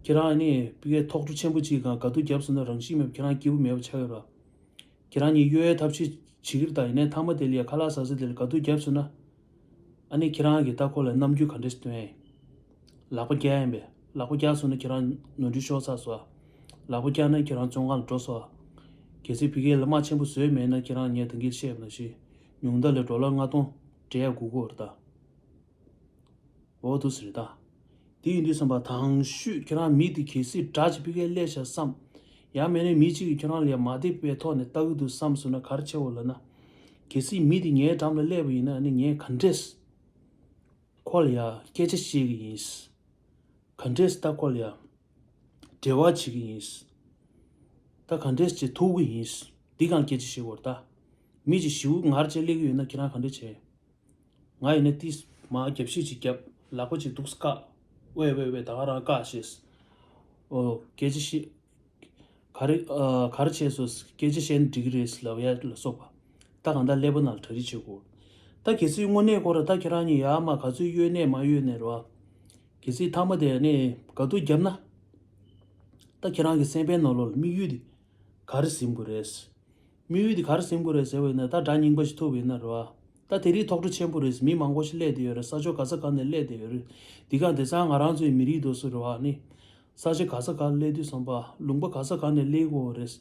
ཁྱེད་རང་ནི་ཕི་གའི་ཐོག་ཁྲོ་ཆེན་པོ་ཅིག་གང་དགའ་སྡུག་བརྒྱབ་སོང་ན་རང་བཞིན་མེད་ཁྱེད་རང་སྐྱིད་པོ་མེད་པ་ཆགས་ཡོད་ར། ཁྱེད་རང་གཉིས་གཡོལ་ཡའི་ཐབས་ཤེས་བྱེད་ཀྱི་རེད་ད། ཡིན་ནའི་མཐའ་མ་དེ་ལ་ཡ་ཁ་ལག་ཟ་ས་དེ་ལ་དགའ་སྡུག་བརྒྱབ་སོང་ན། ཨ་ནི་ཁྱེད་རང་གིས་ད་ཁོ་ལ་རྣམ་འགྱུར་ག་འདྲས་སྟོན་ཡ་ཡིན། ལག་པ་བཀྱག་ཡིན་པས། ལག་པ་བཀྱག་སོང་ན་ཁྱེད་རང་ནོར་འཁྲུལ་ཤོར་ཚར་སོང་ཨ། ལག་པ་བཀྱག་ན་ཁྱེད་རང་བཙོན་ཁང་ལ་འགྲོ་སོང་ཨ། གལ་སྲིད་ཕ་གིར་ལ་དམག་ཆེན་པོ་བཟོས་མེད་ན་ཁྱེད་རང་ངས་ད་གིན་བཤད་པ་ནང་བཞིན་ཉུང་མཐའ་ལ་ཌོ་ལར་ལྔ་སྟོང་སྤྲད་ཡ་དགོས་ཀྱི་ཡོད་རེད་ད། འོ་འདུག་སེ་རེད་ད། དེ་ཡིན་དུས་ཙམ་པ་དང་ཤོས་ཁྱེད་རང་མི་དེ་གལ་སྲིད་དགྲ་ཅིག་ཕ་གིར་སླེབས་ཤག་བསམ། ཡང་མིན་ན་མི་གཅིག་གིས་ཁྱེད་རང་ལ་ཡ་མ་བདེ་བའི་ཐོག་ནས་ལྟ་གི་འདུག་བསམ་སོང་ན་ག་རེ་བྱེད་དགོས་ལབ་ན། གལ་སྲིད་མི་དེ་ངའི་འགྲམ་ལ་སླེབས་པ་ཡིན་ན་ཨ་ནི་ངས་ག་འདྲས་ཁོ་ལ་ཡ་སྐད་ཆ་བཤད་གི་ཡིན། ག་འདྲས་ད་ཁོ་ལ་ཡ་འབྲེལ་བ་བྱེད་གི་ཡིན། ད་ག་འདྲས་བྱེད་ཐུབ་གི་ཡིན། འདི་གང་སྐད་ཆ་བཤད་དགོས་རེད་ད། མི་ཅིག་ཞེ་པོ་ངར་བྱས་སླེབས་གི་ཡོད་ན་ཁྱེད་རང་ག་འདྲས་བྱེད། ང་ཡིན་ན་ཏིས་མ་རྒྱབ་བཤིག་ཅིག་རྒྱབ། ལག་པ་ཅིག་འདུག་སེ་བཀག་ཝེ་ཝེ་ཝེ་ད་ག་རང་བཀག་ཞེས། ཨོ་སྐད་ཆ་བཤད། ག་རེ་ཨ་ག་རེ་བྱས་སོང་སྐད་ཆ་བཤད་ན་འགྲིག་གི་རེད་ལབ་ཡ་ལ་སོགས་པ། ད་གང་ལྟར་ཀླད་པ་ནང་ལ་གྲ་སྒྲིག་བྱེད་དགོས། ད་གལ་སྲིད་དངོས་གནས་ཁོ་ར་ད་ཁྱེད་རང་གཉིས་ཡར་མར་ག་ཚོད་གཡོལ་ནས་མ་གཡོལ་ནས་རེད་བ། གལ་སྲིད་མཐའ་མ་དེ་ནས་དགའ་སྡུག་བརྒྱབ་ན། ད་ཁྱེད་རང་གི་སེམས་པའི་ནང་ལོགས་ལ་དམིགས་ཡུལ་དེ་ག་རེ་ཟིན་དགོས་རེད། དམིགས་ཡུལ་དེ་ག་རེ་ཟིན་དགོས་རེད་ཟེར་བ་ཡིན་ན་ད་དགྲ་རྙིང་པ་ཞིག་ཐུག་པ་ཡིན་ན་རེད་བ། ད་དེ་རིང་ཐོག་ཁྲོ་ཆེན་པོ་རེད། མི་མང་པོ་ཞིག་སླེབས་བསྡད་ཡོད་རེད། ས་ཕྱོགས་ག་ས་ག་ནས་སླེབས་བསྡད་ཡོད་རེད། འདི་ག་དེང་སང་ང་རང་ཚོའི་མི་རིགས་དེ་ཚོ་རེད་བ་ནི། ས་ཆ་ག་ས་ག་སླེབས་དུས་ཙམ་པ་ལུང་པ་ག་ས་ག་ནས་སླེབས་ཀྱི་ཡོད་རེད།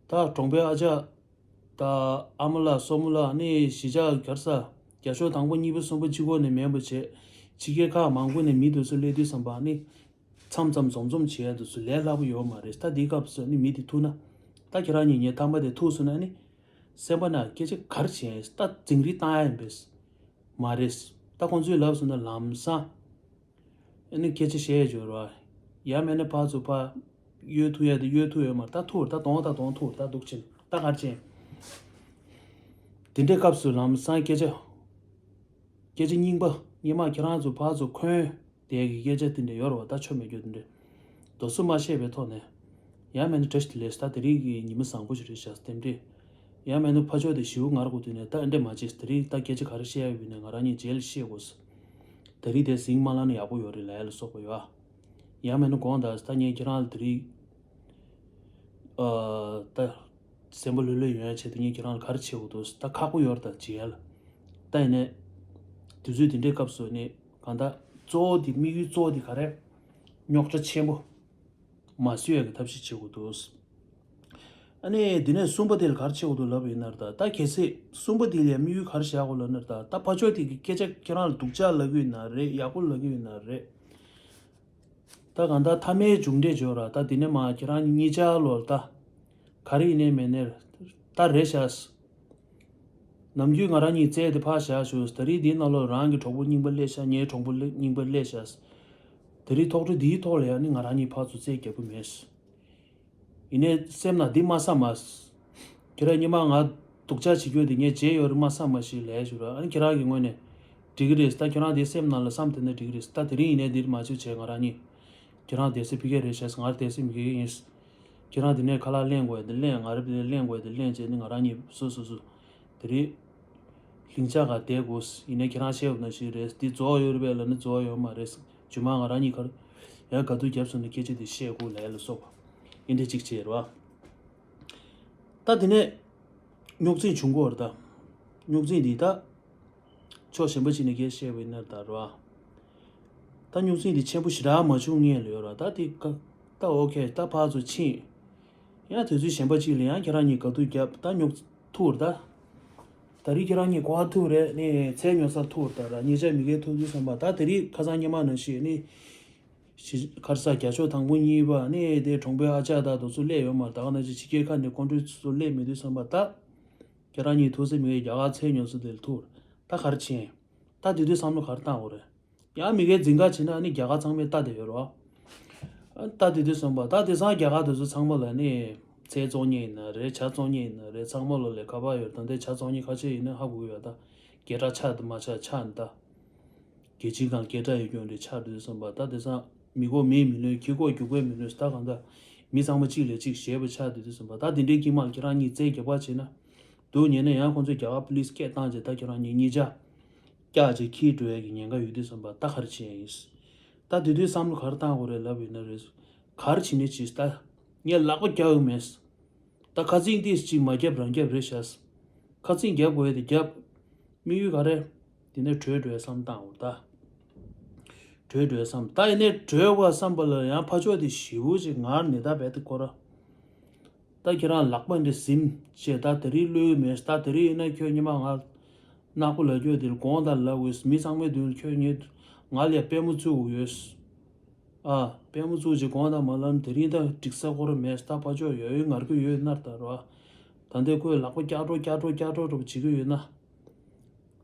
ད་གྲོང་པའི་ཨ་ཅག་ད་ཨ་མ་ལགས་སྲུ་མོ་ལགས་ནི་གཞིས་ཆགས་ག་རེ་ཟ། རྒྱ་ཤོག་དང་པོ་གཉིས་པ་གསུམ་པ་གཅིག་པོ་ནས་མེད་པ་བྱས། ཕྱི་རྒྱལ་ཁག་མང་པོ་ནས་མི་དེ་ཚོ་སླེབས་དུས་ཙམ་པ་ནི། མཚམས་མཚམས་འཛོམས་འཛོམས་བྱེད་ཡ་དེ་ཚོ་ལས་སླ་པོ་ཡོད་མ་རེད། ད་འདིའི་སྐབས་སུ་ནི་མི་དེ་ཐུག་ན། ད་ཁྱེད་རང་གཉིས་ངའི་ཐ་མ་དེ་ཐུག་སོང་ན་ནི། སེམས་པ་ནང་སྐད་ཆ་ག་རེ་བྱེད་ཡིན་ད་འཛིང་རེས་བཏང་ཡ་ཡིན་པས། མ་རེད། ད་ཁོང་ཚོས་ལབ་སོང་ན་ལམ་སང་། ཨ་ནི་སྐད་ཆ་བཤད་ཡ་འབྱོར་བ། ཡང་མེད་ན་ཕར་ཚུར་ཕར། གཡོལ་ཐུབ་ཡ་དེ་གཡོལ་ཐུབ་ཡོད་མ་རེད། ད་ཐུག་རེད་ད་གདོང་ད་གདོང་ཐུག་རེད་ད་འདུག་ཕྱིན་ད་ག་རེ་བྱེད། དེ་འདྲའི་སྐབས་སུ་ལམ་སང་སྐད་ཆ། སྐད་ཆ་རྙིང་པ་སྔོན་མ་ཁྱེད་རང་ཚོ་ཕར་ཚུར་འཁོན། དེ་གི་སྐད་ཆ་དེ་འདྲ་ཡོད་རེད་བ། ད་ཆོ་མེད་རྒྱུ་དེ་འདྲ། རྡོ་སོ་མ་བཤད་པའི་ཐོག་ནས། ཡང་མེད་ན་བཀྲ་ཤིས་བདེ་ལེགས། ད་དེ་རིང་གི་ཉི་མ་བཟང་པོ་ཞིག་རེད་ཤག་རྟེན་འབྲེལ། ཡང་མེད་ན་ཕར་ཕྱོགས་དེ་ཞེ་པོ་ངར་དགོས་དུས་ནས་ད་འདྲ་མ་བྱེད། དེ་རིང་ད་སྐད་ཆ་ག་རེ་བཤད་ཡ་ཡོད་ན་ང་རང་གཉིས་རྗེས་ལ་བཤད་དགོས། དེ་རིང་དེ་ཟིང་མ་ལངས་ན་ཡག་པོ་ཡོད་རེད་ལབ་ཡ་ལ་སོགས་པ་ཡོད་ཨ། ཡང་མེད་ན་དགོངས་དག་ད་ངས་ཁྱེད་རང་ལ་དེ་རིང་། ཨ་ད། སེམས་པ་ལྷོད་ལྷོད་ཡོང་ཡ་ཆེད་དུ་ངས་ཁྱེད་རང་ལ་ག་རེ་བྱེད་དགོས་འདུག་ད་ཁག་པོ་ཡོད་རེད་ད་རྗེས་ལ། ད་ཡིན་ནའི། དུས་ཚོད་འདི་འདྲའི་སྐབས་སུ་ནི་གང་ལྟར་གཙོ་བོ་འདི་དམིགས་ཡུལ་གཙོ་བོ་འདི་ག་རེ། རྙོག་དྲ་ཆེན་པོ། མ་བཟོ་ཡ་གི་ཐབས་ཤེས་བྱེད་དགོས་འདུག་ཨ་ནི་འདི་ནས་གསུམ་པ་དེ་ལ་ག་རེ་བྱེད་དགོས་འདུག་ལབ་པ་ཡིན་ན་རེད་ད། ད་གལ་སྲིད་གསུམ་པ་དེ་ལ་དམིགས་ཡུལ་ག་རེ་བཞག་དགོས་ལབ་ན་རེད་ད། ད་ཕར་ཕྱོགས་དེ་གི་སྐད་ཆ་ཁྱེད་རང་ལ་སྡུག་ཅག་ལབ་ཀྱི་ཡོད་ན་རེད། ཡག་པོ་ལབ་ཀྱི་ཡོད་ན་རེད། ད་གང་ལྟར་མཐའ་མའི་མཇུག་འབྲས་འབྱོར་ར། ད་འདི་ནས་མ་ཁྱེད་རང་གཉིས་ཆར་ལོར་ད། ག་རེ་ཡིན་ནའི་མེད་ནའི་ད་རེད་ཤག་ནམ་རྒྱུན་ང་རང་གཉིས་རྩལ་དེ་ཕར་བཞག་ཞུ། ད་རེས་འདིའི་ནང་ལོགས་རང་གི་གྲོགས་པོ་རྙིང་པ་སླེབས་ཤག་ངའི་གྲོགས་པོ་རྙིང་པ་སླེབས་ཤག་དེ་རིང་ཐོག་འཕྲོ་འདིའི་ཐོག་ལ་ཡང་ནི་ང་རང་གཉིས་ཕར་ཚུར་རྩོད་རྒྱག་གི་མེད། ཡིན་ནའི་སེམས་ནང་འདི་མ་བསམ་མ། ཁྱེད་རང་ཉི་མ་ང་སྡུག་ཅག་བྱེད་རྒྱུ་དེ་ངས་བརྗེད་ཡོད་རེད་མ་བསམ་མ་ཞིག་ལས་ཞུ་ར། ཨ་ནི་ཁྱེད་རང་གི་ངོས་ནས་འགྲིག་གི་རེད། ད་ཁྱེད་རང་དེ་སེམས་ནང་ལ་བསམ་དེ་འདྲ་འགྲིག་གི་རེད། ད་དེ་རིང་ཡིན་ནའི་འདིར་མ་བྱེད་བྱས་ང་རང་གཉིས། ཁྱེད་རང་དེ་སེ་ཕི་ཀེ་རེད་ཤག་ང་དེ་སེ་མི་ཀེ་ཡིན། ཁྱེད་རང་དེ་ནས་ཁ་ལག་ལེན་དགོས་དེ་ལེན། ང་རེ་ལེན་དགོས་དེ་ལེན་བྱས་ནི་ང་རང་གཉིས་སོ་སོ་སོ། དེ་རིང་། ལྷིང་འཇགས་ག་བསྡད་དགོས། ཡིན་ནའི་ཁྱེད་རང་བཤད་པ་ནང་བཞིན་རེད། འདི་རྫོགས་ཡོད་རེད་པས་ལབ་ན་རྫོགས་ཡོད་མ་རེད། རྗེས་མ་ང་རང་གཉིས་ཀར་ཡང་ག་དུས་བརྒྱབ་སོང་ན་སྐད་ཆ་དེ་བཤད་དགོས་ལབ་ལ་སོགས་པ། ཨིན་འདྲ་གཅིག་བྱས་རེད་བ། ད་དེ་ནས་རྙོག་འཛིང་བྱུང་གོ་རེད་ད། རྙོག་འཛིང་འདི་ད་ཕྱོགས་གཞན་པ་ཅིག་ནས་སྐད་བཤད་པ་ཡིན་ན་ད་རེད་བ། ད་རྙོག་འཛིང་འདི་ཆེན་པོ་ཞེ་དྲག་མ་བྱུང་ངེས་ལ་ཡོད་ར། ད་དེ་ཀ་ད་ཨོ་ཁེ་ད་ཕར་ཚུར་ཕྱིན། ཡང་དུས་ཚོད་གཞན་པ་ཅིག་ལ་ཡང་ཁྱེད་རང་གཉིས་ག་དུས་བརྒྱབ་ད་རྙོག་ཐུག་རེད་ད། ད་རེས་ཁྱེད་རང་གཉིས་གོ་བ་ཐུག་རེད་ནི་ཚལ་ཉོ་ས་ཐུག་རེད་ད་ར། ཉེ་ཆར་མི་ཁའི་ཐུག་དུས་ཙམ་པ་ད་དེ་རིང་ཁ་སང་ཉི་མ་ནང་བཞིན་ནི། ཤི་ཁར་ས་རྒྱ་ཤོག་དང་པོ་གཉིས་པ་ནི་དེ་གྲོང་པའི་ཨ་ཅག་དང་དུ་ཚོ་སླེབས་ཡོད་མ་རེད། ད་ག་ནང་བཞིན་ཕྱི་རྒྱལ་ཁག་ནས་ཁོང་ཁྲོའི་ཚོ་སླེབས་མེད་དུས་ཙམ་པ་ད། ཁྱེད་རང་གཉིས་ཐུག་ས་མི་ཁའི་རྒྱ་གར་ཚལ་ཉོ་ས་དེ་ལ་ཐུག་རེད་ད་ག་རེ་བྱེད། ད་དེ་དུས་བསམ་བློ་ག་རེ་བཏང་དགོས་རེད། ཡང་མི་ཁའི་འཛིན་ག་བྱེད་ན་ནི་རྒྱ་གར་ཚང་མས་ལྟ་བསྡད་ཡོད་རེད་བ། ལྟ་བསྡད་དུས་ཙམ་པ་ད་དེང་སང་རྒྱ་གར་དེ་ཚོ་ཚང་མ་ལ་ནི་ཚལ་བཙོང་མཁན་ཡིན་ན་རེད། ཇ་བཙོང་མཁན་ཡིན་ན་རེད། ཚང་མ་ལོ་ལས་ཁ་པར་ཡོད། ད་ལྟའི་ཇ་བཙོང་མཁན་ཁ་ཤས་ཡིན་ན་ཧ་གོ་གི་ཡོད། ད་སྐད་གྲགས་ཆགས་དུ་མ་ཆགས་ཆགས་ནི་ད། རྒྱལ་ཆེན་གང་སྐད་གྲགས་ཡོད་རྒྱུ་འདྲ་ཆགས་དུས་ཙམ་པ་ད་དེང་སང་མི་གོ་མིས་མི་ལོན། ཁྱི་གོ་རྒྱུག་པས་མི་ལོན། ད་གང་ད་མི་ཚང་མ་གཅིག་ལས་གཅིག་ཞེད་པ་ཆགས་དུས་ཙམ་པ་ད་དེ་འདྲའི་དཀྱིལ་མ་ལ་ཁྱེད་རང་གཉིས་རྩལ་རྒྱག་པ་བྱེད་ན། སྡུག་ཉེས་ན་ཡང་ཁོང་ཚོས་རྒྱ་གར་པུ་ལིས་སྐད་བཏང་རྗེས་ད་ཁྱེད་རང་གཉིས་གཉིས་ཆ། བཀྱག་ཅིག་ཁྱིའི་འགྲོ་ཡས་ཀྱི་ཉེན་ཁ་ཡོད་དུས་ཙམ་པ་ད་ག་རེ་བྱེད་ཡས་ཡིན། ད་དེ་དུས་བསམ་བློ་ག་རེ་བཏང་དགོས་རེད་ལབ་ཡོད་ན་རེད། ག་རེ་བྱེད་ནས་བྱེད་ད། ངས་ལག་པ་བཀྱག་ཡོད་མེད། ད་ཁ་རྩང་ཏིས་ཅིག་མ་བརྒྱབ་རང་བརྒྱབ་རེད་ཤག་ཁ་རྩང་བརྒྱབ་དགོས་ཡས་དེ་བརྒྱབ། དམིགས་ཡུལ་ག་རེ། དེ་ནས་བྲོས་འགྲོ་ཡས་བསམ་བཏང་འོ་ད། བྲོས་འགྲོ་ཡས་བསམ་ད་ཡིན་ནས་བྲོས་བ་བསམ་པ་ལ་ཡང་ཕ་ཕྱོགས་དེ་ཞེ་པོ་ཅིག་ངར་ནས་ད་བས་དེ་ཁོ་ར། ད་ཁྱེད་རང་ལག་པ་འདི་ཟིན་བྱས་ད་དེ་རིང་བླུགས་མེད། ད་དེ་རིང་ཡིན་ན་ཁྱོད་ཉི་མ་ང་ནག་པོ་ལ་ཁྱོད་དེར་དགོངས་དག་ལབ་འོས། མི་ཚང་མའི་མདུན་ལ་ཁྱོད་ངས་ང་ལ་ཡ་པད་མོ་བཙུགས་འོས། ཨ་པད་མོ་བཙུགས་བྱས་དགོངས་དག་མ་ལབ་དེ་རིང་ད་འགྲིག་ས་ཁོ་ར་མེད། ད་ཕ་ཕྱོགས་ཡོད་ཡོད་ངར་གི་ཡོད་ནར་ད་རོ། ད་འདི་ཁོས་ལག་པ་བཀྱག་འགྲོ་བཀྱག་འགྲོ་བཀྱག་འགྲོ་འགྲོ་བྱེད་ཀྱི་ཡོད་ན།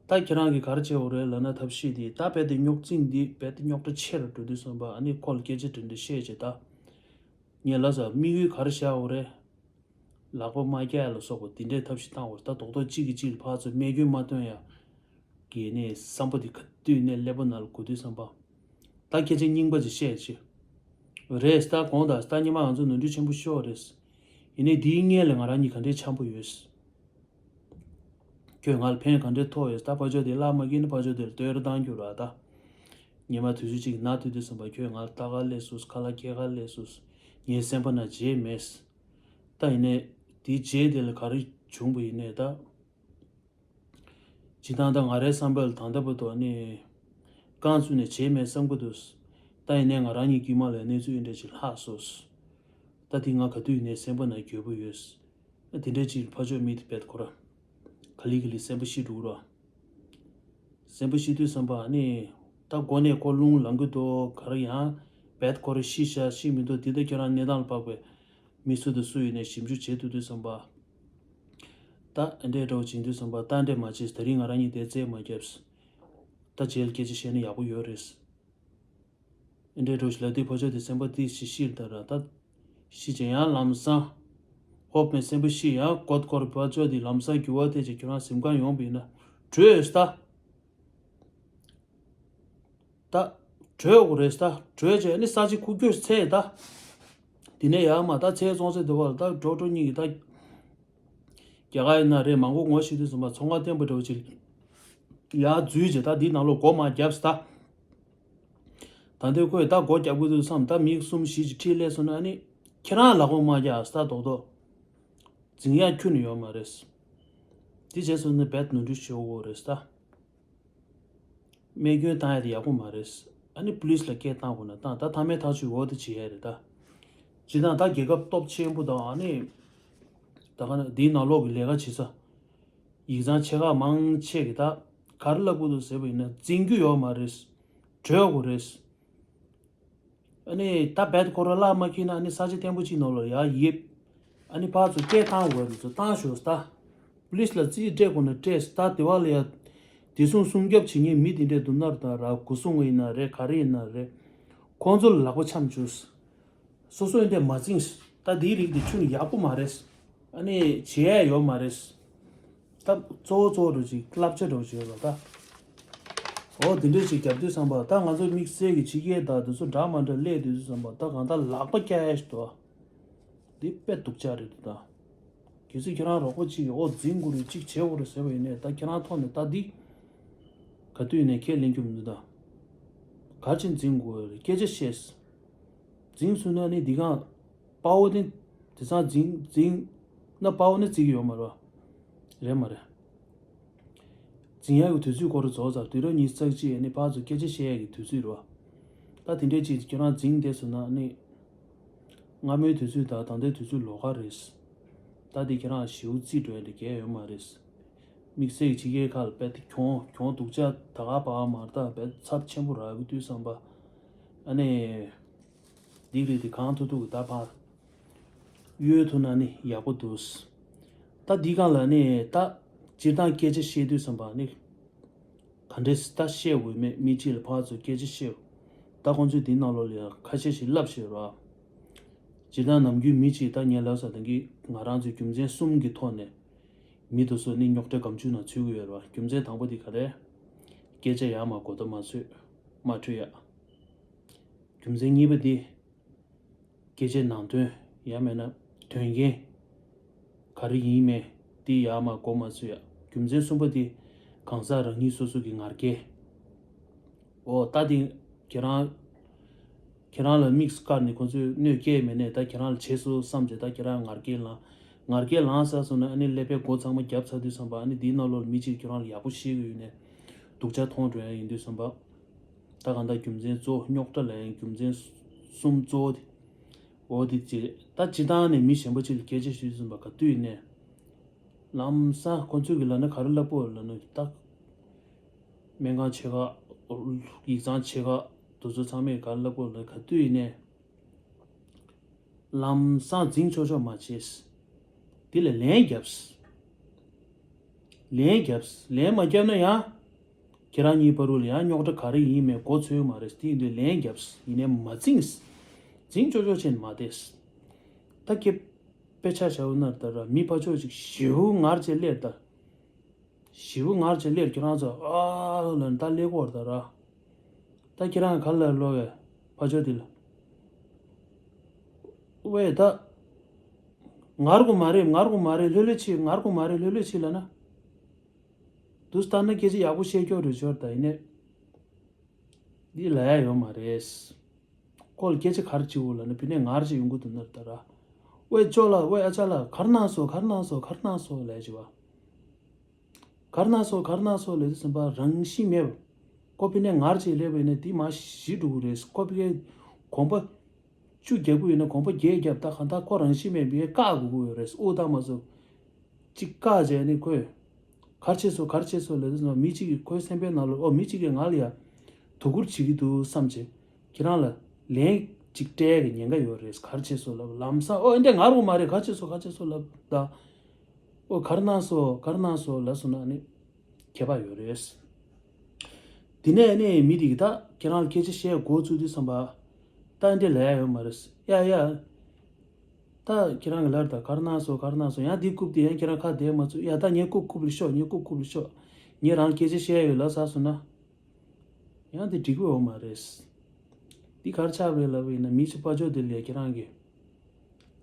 ད་ཁྱེད་རང་གིས་ག་རེ་བྱེད་འོ་རེད་ལབ་ན་ཐབས་ཤེས་དེ་ད་རྦད་དེ་རྙོག་འཛིང་འདི་རྦད་དེ་རྙོག་དྲ་ཆེ་རུ་འགྲོ་དུས་ཙམ་པ་ཨ་ནི་ཁོ་ལ་སྐད་ཆ་དྲི་འདྲི་བཤད་བྱས་ད། ངས་ལབ་ས་དམིགས་ཡུལ་ག་རེ་བཞག་འོ་རེད། ལག་པ་མ་བཀྱག་ལ་སོགས་པ་དེ་འདྲའི་ཐབས་ཤེས་བཏང་བར་ད་རྡོག་རྡོག་གཅིག་གིས་གཅིག་ལ་ཕར་ཚུར་རྨས་སྐྱོན་མ་ཐོན་ཡ། གི་ནས་བསམ་པ་དེ་ག་དུས་ནས་ཀླད་པ་ནང་ལ་གོ་དུས་བསམ་པ། ད་སྐད་ཆ་རྙིང་པ་ཅིག་བཤད་ཅི། རེད་ད་དགོངས་དག་ད་ཉི་མ་ང་ཚོ་ནོར་འཁྲུལ་ཆེན་པོ་ཤོར་རེད། ཡིན་ནའི་དེའི་སྔོན་ལ་ང་རང་གཉིས་ག་འདྲའི་འཆམ་པོ་ཡོད། ཁྱོད་ང་ལ་ཕན་ག་འདྲའི་ཐོགས་ཡོད། ད་ཕར་ཕྱོགས་དེ་བརླག་མ་སྐྱེས་ན་ཕར་ཕྱོགས་དེར་བསྟོད་ར་བཏང་རྒྱུ་ར་ད། ཉི་མ་དུས་ཚོད་གཅིག་ན་དུས་དུས་བསམ་པ་ཁྱོད་ང་ལ་ལྟ་ག་སླེབས་སོང་། ཁ་ལག་སྐྱེལ་ག་སླེབས་སོང་། ངའི་སེམས་པ་ན་བརྗེད་མེད། ད་ཡིན་ནའི་དེའི་རྗེས་དེ་ལ་ག་རེ་བྱུང་བ་ཡིན་ནའི་ད། སྤྱིར་བཏང་ད་ང་རའི་བསམ་པ་ལ་ད་ལྟ་བར་དུ་ནི་རྐང་བཙུགས་ནས་བྱས་མེད་བསམ་གྱི་འདུག་ད་ཡིན་ནའི་ང་རང་གཉིས་དཀྱིལ་མ་ལ་གནས་ཚུལ་འདི་འདྲ་ཅིག་ལྷག་སོང་། ད་དེ་ང་ག་དུས་ཡིན་ནའི་སེམས་པ་ན་འགྱོད་པོ་ཡོད། ད་དེ་འདྲ་ཅིག་ཕར་ཕྱོགས་མི་དེ་བེད་ཁོ་ར། ག་ལེ་ག་ལེ་སེམས་པ་ཤི་འགྲོ་ར། སེམས་པ་ཤི་དུས་བསམ་པ་ནི། ད་མགོ་ནས་ཁོ་རླུང་ལངས་ཀྱི་འདུག་ག་རེ་ཡང་། བེད་ཁོ་ར་ཤི་ཤ་ཤི་མི་འདུག་འདི་ལྟ་ཁྱོད་རང་གནས་སྟངས་ལ་དཔག་པའི། མི་སུ་དང་སུ་ཡིན་ནའི་ཞིབ་འཇུག་བྱེད་ཐུབ་དུས་བསམ་པ། ད་ཨེ་འདྲས་འདྲ་བོ་བྱེད་དུས་བསམ་པ་ད་འདྲས་མ་བྱེད་ད་རིང་ང་རང་གཉིས་དེ་རྩད་མ་བརྒྱབ། ད་རྗེས་ལ་སྐད་ཆ་བཤད་ན་ཡག་པོ་ཡོད་རེད། ཨེ་འདྲས་འདྲ་བོ་ཞིག་ལབ་དུས་ཕར་ཕྱོགས་དེ་སེམས་པ་དེ་ཞིག་ཤིར་ད་ར་ད། ཤི་བྱས་ཡང་ལམ་སང་། ཧོབ་ནས་སེམས་པ་ཤི་ཡང་གོད་སྐོར་ཕར་ཕྱོགས་དེ་ལམ་སང་འགྱུར་བ་ཐེབས་བྱས་ཁྱོད་རང་གཟིམ་ཁང་ཡོང་བ་ཡིན་ན་བྲོས་ད། ད། བྲོས་དགོས་རེད་ད། བྲོས་བྱས་ནི་ས་ཆ་ཁུག་ཀྱོག་ཚད་ད། དེ་ནས་ཡར་མར་ད་ཚལ་བཙོང་ཚད་དེ་བར་ད་འགྲོ་འགྲོ་གཉིས་ཀྱི་ད། རྒྱ་གར་ཡིན་ན་རེད་མང་པོ་ངོ་ཤེས་དུས་ཙམ་པ་ཚོང་ཁང་བརྟན་པོ་འདྲ་བོ་ཅིག་ཡར་འཛུལ་བྱས་ད་འདི་ནང་ལོགས་སྒོ་མར་བརྒྱབ་ད། ད་འདི་ཁོས་ད་སྒོ་བརྒྱབ་དགོས་དུས་བསམ་ད་མི་གསུམ་བཞི་ཅིག་ཁྲིད་སླེབས་སོང་ན་ནི་ཁྱེད་རང་ལག་པ་མ་རྒྱག་ད་རྡོག་རྡོག་འཛིང་ཡག་ཁྱོན་ནས་ཡོད་མ་རེད། དེ་བྱས་སོང་ན་རྦད་ནོར་འཁྲུལ་ཞིག་འོག་རེད་ད། རྨས་སྐྱོན་བཏང་ཡ་དེ་ཡག་པོ་མ་རེད། ཨ་ནི་པུ་ལིས་ལ་སྐད་བཏང་དགོས་ན་བཏང་ད་ཐ་མའི་ཐག་གཅོད་འོག་ཏུ་བྱེད་ཡ་རེད་ད། སྤྱིར་བཏང་ད་རྒྱལ་ཁབ་སྟོབས་ཆེན་པོ་དང་ཨ་ནི། ད་ག་ན་འདིའི་ནང་ལོགས་ཀྱི་ལས་ཀ་བྱེད་ས། ཡིག་ཚང་ཆེ་ཁག་མང་ཆེ་གི་ད། ག་རེ་ལབ་དགོས་འདུག་ཟེར་བ་ཡིན་ན་འཛིང་རྒྱུ་ཡོད་མ་རེད། བྲོས་དགོས་རེད། ཨ་ནི་ད་རྦད་ཁོ་རང་བརླག་མ་ཁེལ་ན་ཨ་ནི་ས་ཆ་བརྟན་པོ་གཅིག་ནང་ལ་ཡར་ཡིབ། ཨ་ནི་ཕར་ཚུར་སྐད་བཏང་དགོས་རེད་ཚུར་བཏང་ཤོག་ད། པུ་ལིས་ལ་རྩིས་སྤྲད་དགོས་ན་སྤྲད་ད་དེ་བ་ལ་ཡ། དེ་སྲུང་སྲུང་སྐྱོབ་བྱེད་མཁན་མི་དེ་འདྲས་འདུག་ན་ར་ད་ར་སྒོ་སྲུང་བ་ཡིན་ན་རེད་ག་རེ་ཡིན་ན་རེད། ཁོང་ཚོ་ལ་ལག་པ་འཆང་བཅུག་སོ་སོ་ཡིན་དེ་མ་འཛིངས། ད་དེའི་རིགས་དེ་ཁྱོན་ནས་ཡག་པོ་མ་རེད། ཨ་ནི་བྱེད་ཡ་ཡོད་མ་རེད། ད་གཙོ་བོ་གཙོ་བོ་འགྲོ་ཅིག་བསླབ་བྱ་འགྲོ་བྱེད་ལ་ད། འོ་དེ་འདྲས་ཅིག་རྒྱབ་དུས་བསམ་པ་ད་ང་ཚོ་དམིགས་བསལ་གྱི་ཕྱི་རྒྱལ་དང་དེ་ཚོ་འདྲ་མ་འདྲ་སླེབས་དུས་བསམ་པ་ད་གང་ལྟར་ལག་པ་བཀྱག་ཡ་ཞིག་འདུག་འདི་དཔེ་སྡུག་ཅག་རེད་འདུག་ད། གལ་སྲིད་ཁྱེད་རང་རོགས་པ་གཅིག་གིས་འོ་འཛིང་དགོས་རེད་གཅིག་བྱེད་དགོས་རེད་ཟེར་བ་ཡིན་ནའི་ད་ཁྱེད་རང་ཐོག་ནས་ད་འདི། ག་དུས་ནས་ཁས་ལེན་རྒྱུ་མི་འདུག་ད། ག་རེ་བྱས་འཛིང་དགོས་རེད་སྐད་ཆ་བཤད། འཛིང་སོང་ན་ནི་འདི་གང་། དཔའ་བོ་ནི། དེང་སང་འཛིང་འཛིང་། ན་དཔའ་བོ་ནི་བརྩི་གི་ཡོད་མ་རེད། རེད་མ་རེད། འཛིང་ཡག་གི་དུས་ཚོད་སྐོར་རུ་རྫོགས་ཚར་དུས་རབས་ཉི་ཤུ་རྩ་གཅིག་ནི་ཕར་ཚུར་སྐད་ཆ་བཤད་ཡག་གི་དུས་ཚོད་རེད་བ། ད་དེ་འདྲས་ཅིག་ཁྱོད་རང་འཛིང་བསྡད་སོང་ན་ནི། སྔ་མོའི་དུས་ཚོད་དང་ད་ལྟའི་དུས་ཚོད་ལོགས་ཀ་རེད། ད་དེ་ཁྱེད་རང་ཞེ་པོ་རྩིས་འགྲོ་ཡ་འདི་གལ་ཡོད་མ་རེད། དམིགས་བསལ་གྱི་ཕྱི་རྒྱལ་ཁག་ལ་དཔེ་དེ་གྱོང་གྱོང་སྡུག་ཅག་ད་ག་པ་མ་རེད་ད་དཔེ་ཚབས་ཆེན་པོ་རག་གི་དུས་བསམ་པ། ཨ་ནི། འདི་རེད་དེ་གང་ཐུབ་ཐུབ་ཀྱི་ད་ཕར། གཡོལ་ཐུབ་ན་ནི་ཡག་པོ་འདུག་ད་འདི་གང་ལ་ནི་ད། སྤྱིར་བཏང་སྐད་ཆ་བཤད་དུས་བསམ་པ་ནི། ག་འདྲས་ད་བཤད་འོས་མེད་མི་གཅིག་ལ་ཕར་ཚུར་སྐད་ཆ་བཤད། ད་ཁོང་ཚོས་འདི་ནང་ལོགས་ལ་ཡང་ཁ་ཤས་ཤིག་ལབ་ཤེས་རོགས། སྤྱིར་བཏང་ནམ་རྒྱུན་མི་གཅིག་ད་ངས་ལབ་ས་དང་གི་ང་རང་ཚོའི་རྒྱུ་མཚན་གསུམ་གྱི་ཐོག་ནས། མི་དེ་ཚོ་ནི་རྙོག་དྲ་སྒམ་ཆུང་ནང་ཚུད་ཀྱི་ཡོད་རེད་བ། རྒྱུ་མཚན་དང་པོ་དེ་ག་རེ། སྐད་ཆ་ཡར་མར་གོ་བརྡ་མ་འཚོལ། མ་འཕྲོད་ཡ། རྒྱུ་མཚན་གཉིས་པ་དེ། སྐད་ཆའི་ནང་དོན་ཡང་མིན་ན་དོན་རྐྱེན། ག་རེ་ཡིན་མིན་དེ་ཡར་མར་གོ་མ་འཚོལ་ཡ། རྒྱུ་མཚན་གསུམ་པ་དེ། གང་ཟག་རང་ཉིད་སོ་སོ་གི་ངར་སྐད། འོ་ད་དེ་ཁྱེད་རང་། ཁྱེད་རང་ལ་དམིགས་སུ་བཀར་ནས་ཁོང་ཚོས་གནོད་སྐྱེལ་མེད་ནས་ད་ཁྱེད་རང་ལ་བྱས་སོང་བསམ་བྱས་ད་ཁྱེད་རང་ངར་སྐད་ལངས། ངར་སྐད་ལངས་ཚར་སོང་ན་ཨ་ནི་ཀླད་པའི་སྒོ་ཚང་མ་བརྒྱབ་ཚར་དུས་བསམ་པ་ཨ་ནི་འདིའི་ནང་ལོགས་ལ་མི་གཅིག་ཁྱེད་རང་ལ་ཡག་པོ་ཤེས་ཀྱི་ཡོད་ནས་སྡུག་ཅག་མཐོང་འགྲོ་ཡ་ཡིན་དུས་བསམ་པ། ད་གང་ལྟར་རྒྱུ་མཚན་གཙོ་བོ་རྙོག་དྲ་ལ་ཡང་རྒྱུ་མཚན་གསུམ་གཙོ་བོ་དེ། འོ་དེ་གཅིག་རེད། ད་སྤྱིར་བཏང་ནས་མི་གཞན་པ་གཅིག་ལ་སྐད་ཆ་ཞུས་ཟིན་པ་ག་དུས་ཡིན་ནས། ལམ་སང་ཁོ་ཚོས་ཀྱི་ལབ་ན་ག་རེ་ལབ་དགོས་ལབ་ན་ད། སྨན་ཁང་ཆེ་ཁག་ཡིག་ཚང་ཆེ་ཁག་དེ་ཚོ་ཚང་མས་ག་རེ་ལབ་དགོས་ལབ་ན་ག་དུས་ཡིན་ནས། ལམ་སང་འཛིང་ཆོག་ཆོག་མ་བྱེད། དེ་ལ་ལན་རྒྱབ། ལན་རྒྱབ། ལན་མ་རྒྱབ་ན་ཡང་། ཁྱེད་རང་གཉིས་བར་དུ་ལ་ཡང་རྙོག་དྲ་ག་རེ་ཡིན་མིན་མགོ་ཚོས་མ་རེད་དེ་ཡིན་དུས་ལན་རྒྱབ། ཡིན་ནའི་མ་འཛིངས། འཛིང་ཆོག་ཆོག་བྱས་ནས་མ་བསྡད། ད་ཁྱེད། དཔེ་ཆ་བཞག་ན་ད་ར་མི་ཕར་ཕྱོགས་ཅིག་ཞེ་པོ་ངར་བྱས་སླེབས་ད། ཞེ་པོ་ངར་བྱས་སླེབས་ཁྱེད་རང་ཚོ་ཨ་ལ་ད་སླེབས་ཀྱི་ཡོད་རེད་ད་ར། ད་ཁྱེད་རང་ག་ལ་ལོ་བས་ཕར་ཕྱོགས་འདི་ལ། ཝེ་ད། ངར་དགོས་མ་རེད་ངར་དགོས་མ་རེད་ལྷོད་ལྷོད་བྱེད་ངར་དགོས་མ་རེད་ལྷོད་ལྷོད་བྱེད་ལབ་ན། འདུག་སེ་ལྟ་ན་སྐད་ཆ་ཡག་པོ་བཤད་ཀྱོག་རེད་ཞོར་ད་ཡིན་ནས། འདི་ལབ་ཡ་ཡོད་མ་རེད། ཁོ་ལ་སྐད་ཆ་ག་རེ་བྱེད་དགོས་ལབ་ན་ཕི་ནས་ངར་ཅིག་ཡོང་གི་འདུག་ན་ད་ར། ཝེ་ཅོ་ལགས་ཝེ་ཨ་ཅག་ལགས་ག་རེ་གནང་སོང་ག་རེ་གནང་སོང་ག་རེ་གནང་སོང་ལབ་ཡ་བྱེད་བ། ག་རེ་གནང་སོང་ག་རེ་གནང་སོང་ལབ་དུས་ཙམ་པ་རང་བཞིན་མེད་པ། ཁོ་ཕི་ནས་ངར་ཅིག་སླེབས་པ་ཡིན་ན་འདི་མར་ཞི་འགྲོ་གི་རེད། ཁོ་ཕི་གའི་གོམ་པ་བཅུ་རྒྱག་གི་ཡོད་ན་གོམ་པ་བརྒྱད་རྒྱབ་ད་གང་ལྟར་ཁོ་རང་བཞིན་མེད་པའི་བཀག་དགོས་ཀྱི་ཡོད་རེད། དབུགས་བཏང་མ་ཚུགས། གཅིག་བཀག་བྱས་ནས་ཁོས། ག་རེ་བྱས་སོང་ག་རེ་བྱས་སོང་ལབ་དུས་ཙམ་པ་མི་གཅིག་གིས་ཁོའི་སེམས་པའི་ནང་ལ་ཨོ་མི་གཅིག་གིས་ང་ལ་ཡ། དོ་ཁུར་བྱེད་ཀྱི་འདུག་བསམ་བྱས། ཁྱེད་རང་ལ་ལན་གཅིག་སྤྲད་ཀྱི་ཉེན་ཁ་ཡོད་རེད། ག་རེ་བྱས་སོང་ལབ་ལམ་སང་ཨོ་འདི་ངར་དགོས་མ་རེད་ག་རེ་བྱས་སོང་ག་རེ་བྱས་སོང་ལབ་ད། ཨོ་ག་རེ་གནང་སོང་ག་རེ་གནང་སོང་ལབ་སོང་ན་ནི། ཁྱད་པར་ཡོད་རེད། དེ་ནས་ནི་མི་དེ་གིས་ད་ཁྱེད་རང་ལ་སྐད་ཆ་བཤད་འགོ་བཙུགས་དུས་ཙམ་པ། ད་འདི་ལབ་ཡ་ཡོད་མ་རེད། ཡ་ཡ། ད་ཁྱེད་རང་གི་ལར་ད་ག་རེ་གནང་སོང་ག་རེ་གནང་སོང་ཡང་འདི་རྐུབ་དེ་ཡང་ཁྱེད་རང་ཁ་བསྡད་མ་ཚུགས་ཡ་ད་ངས་རྐུབ་རྐུབ་ལ་ཤོག་ངས་རྐུབ་རྐུབ་ལ་ཤོག་ངས་རང་ལ་སྐད་ཆ་བཤད་ཡོད་ལབ་ཚར་སོང་ན། ཡང་འདི་འགྲིག་གི་ཡོད་མ་རེད། འདི་ག་རེ་ཆགས་པ་རེད་ལབ་པ་ཡིན་ན་མི་ཚོ་ཕར་ཕྱོགས་དེ་ལ་ཡ་ཁྱེད་རང་གི་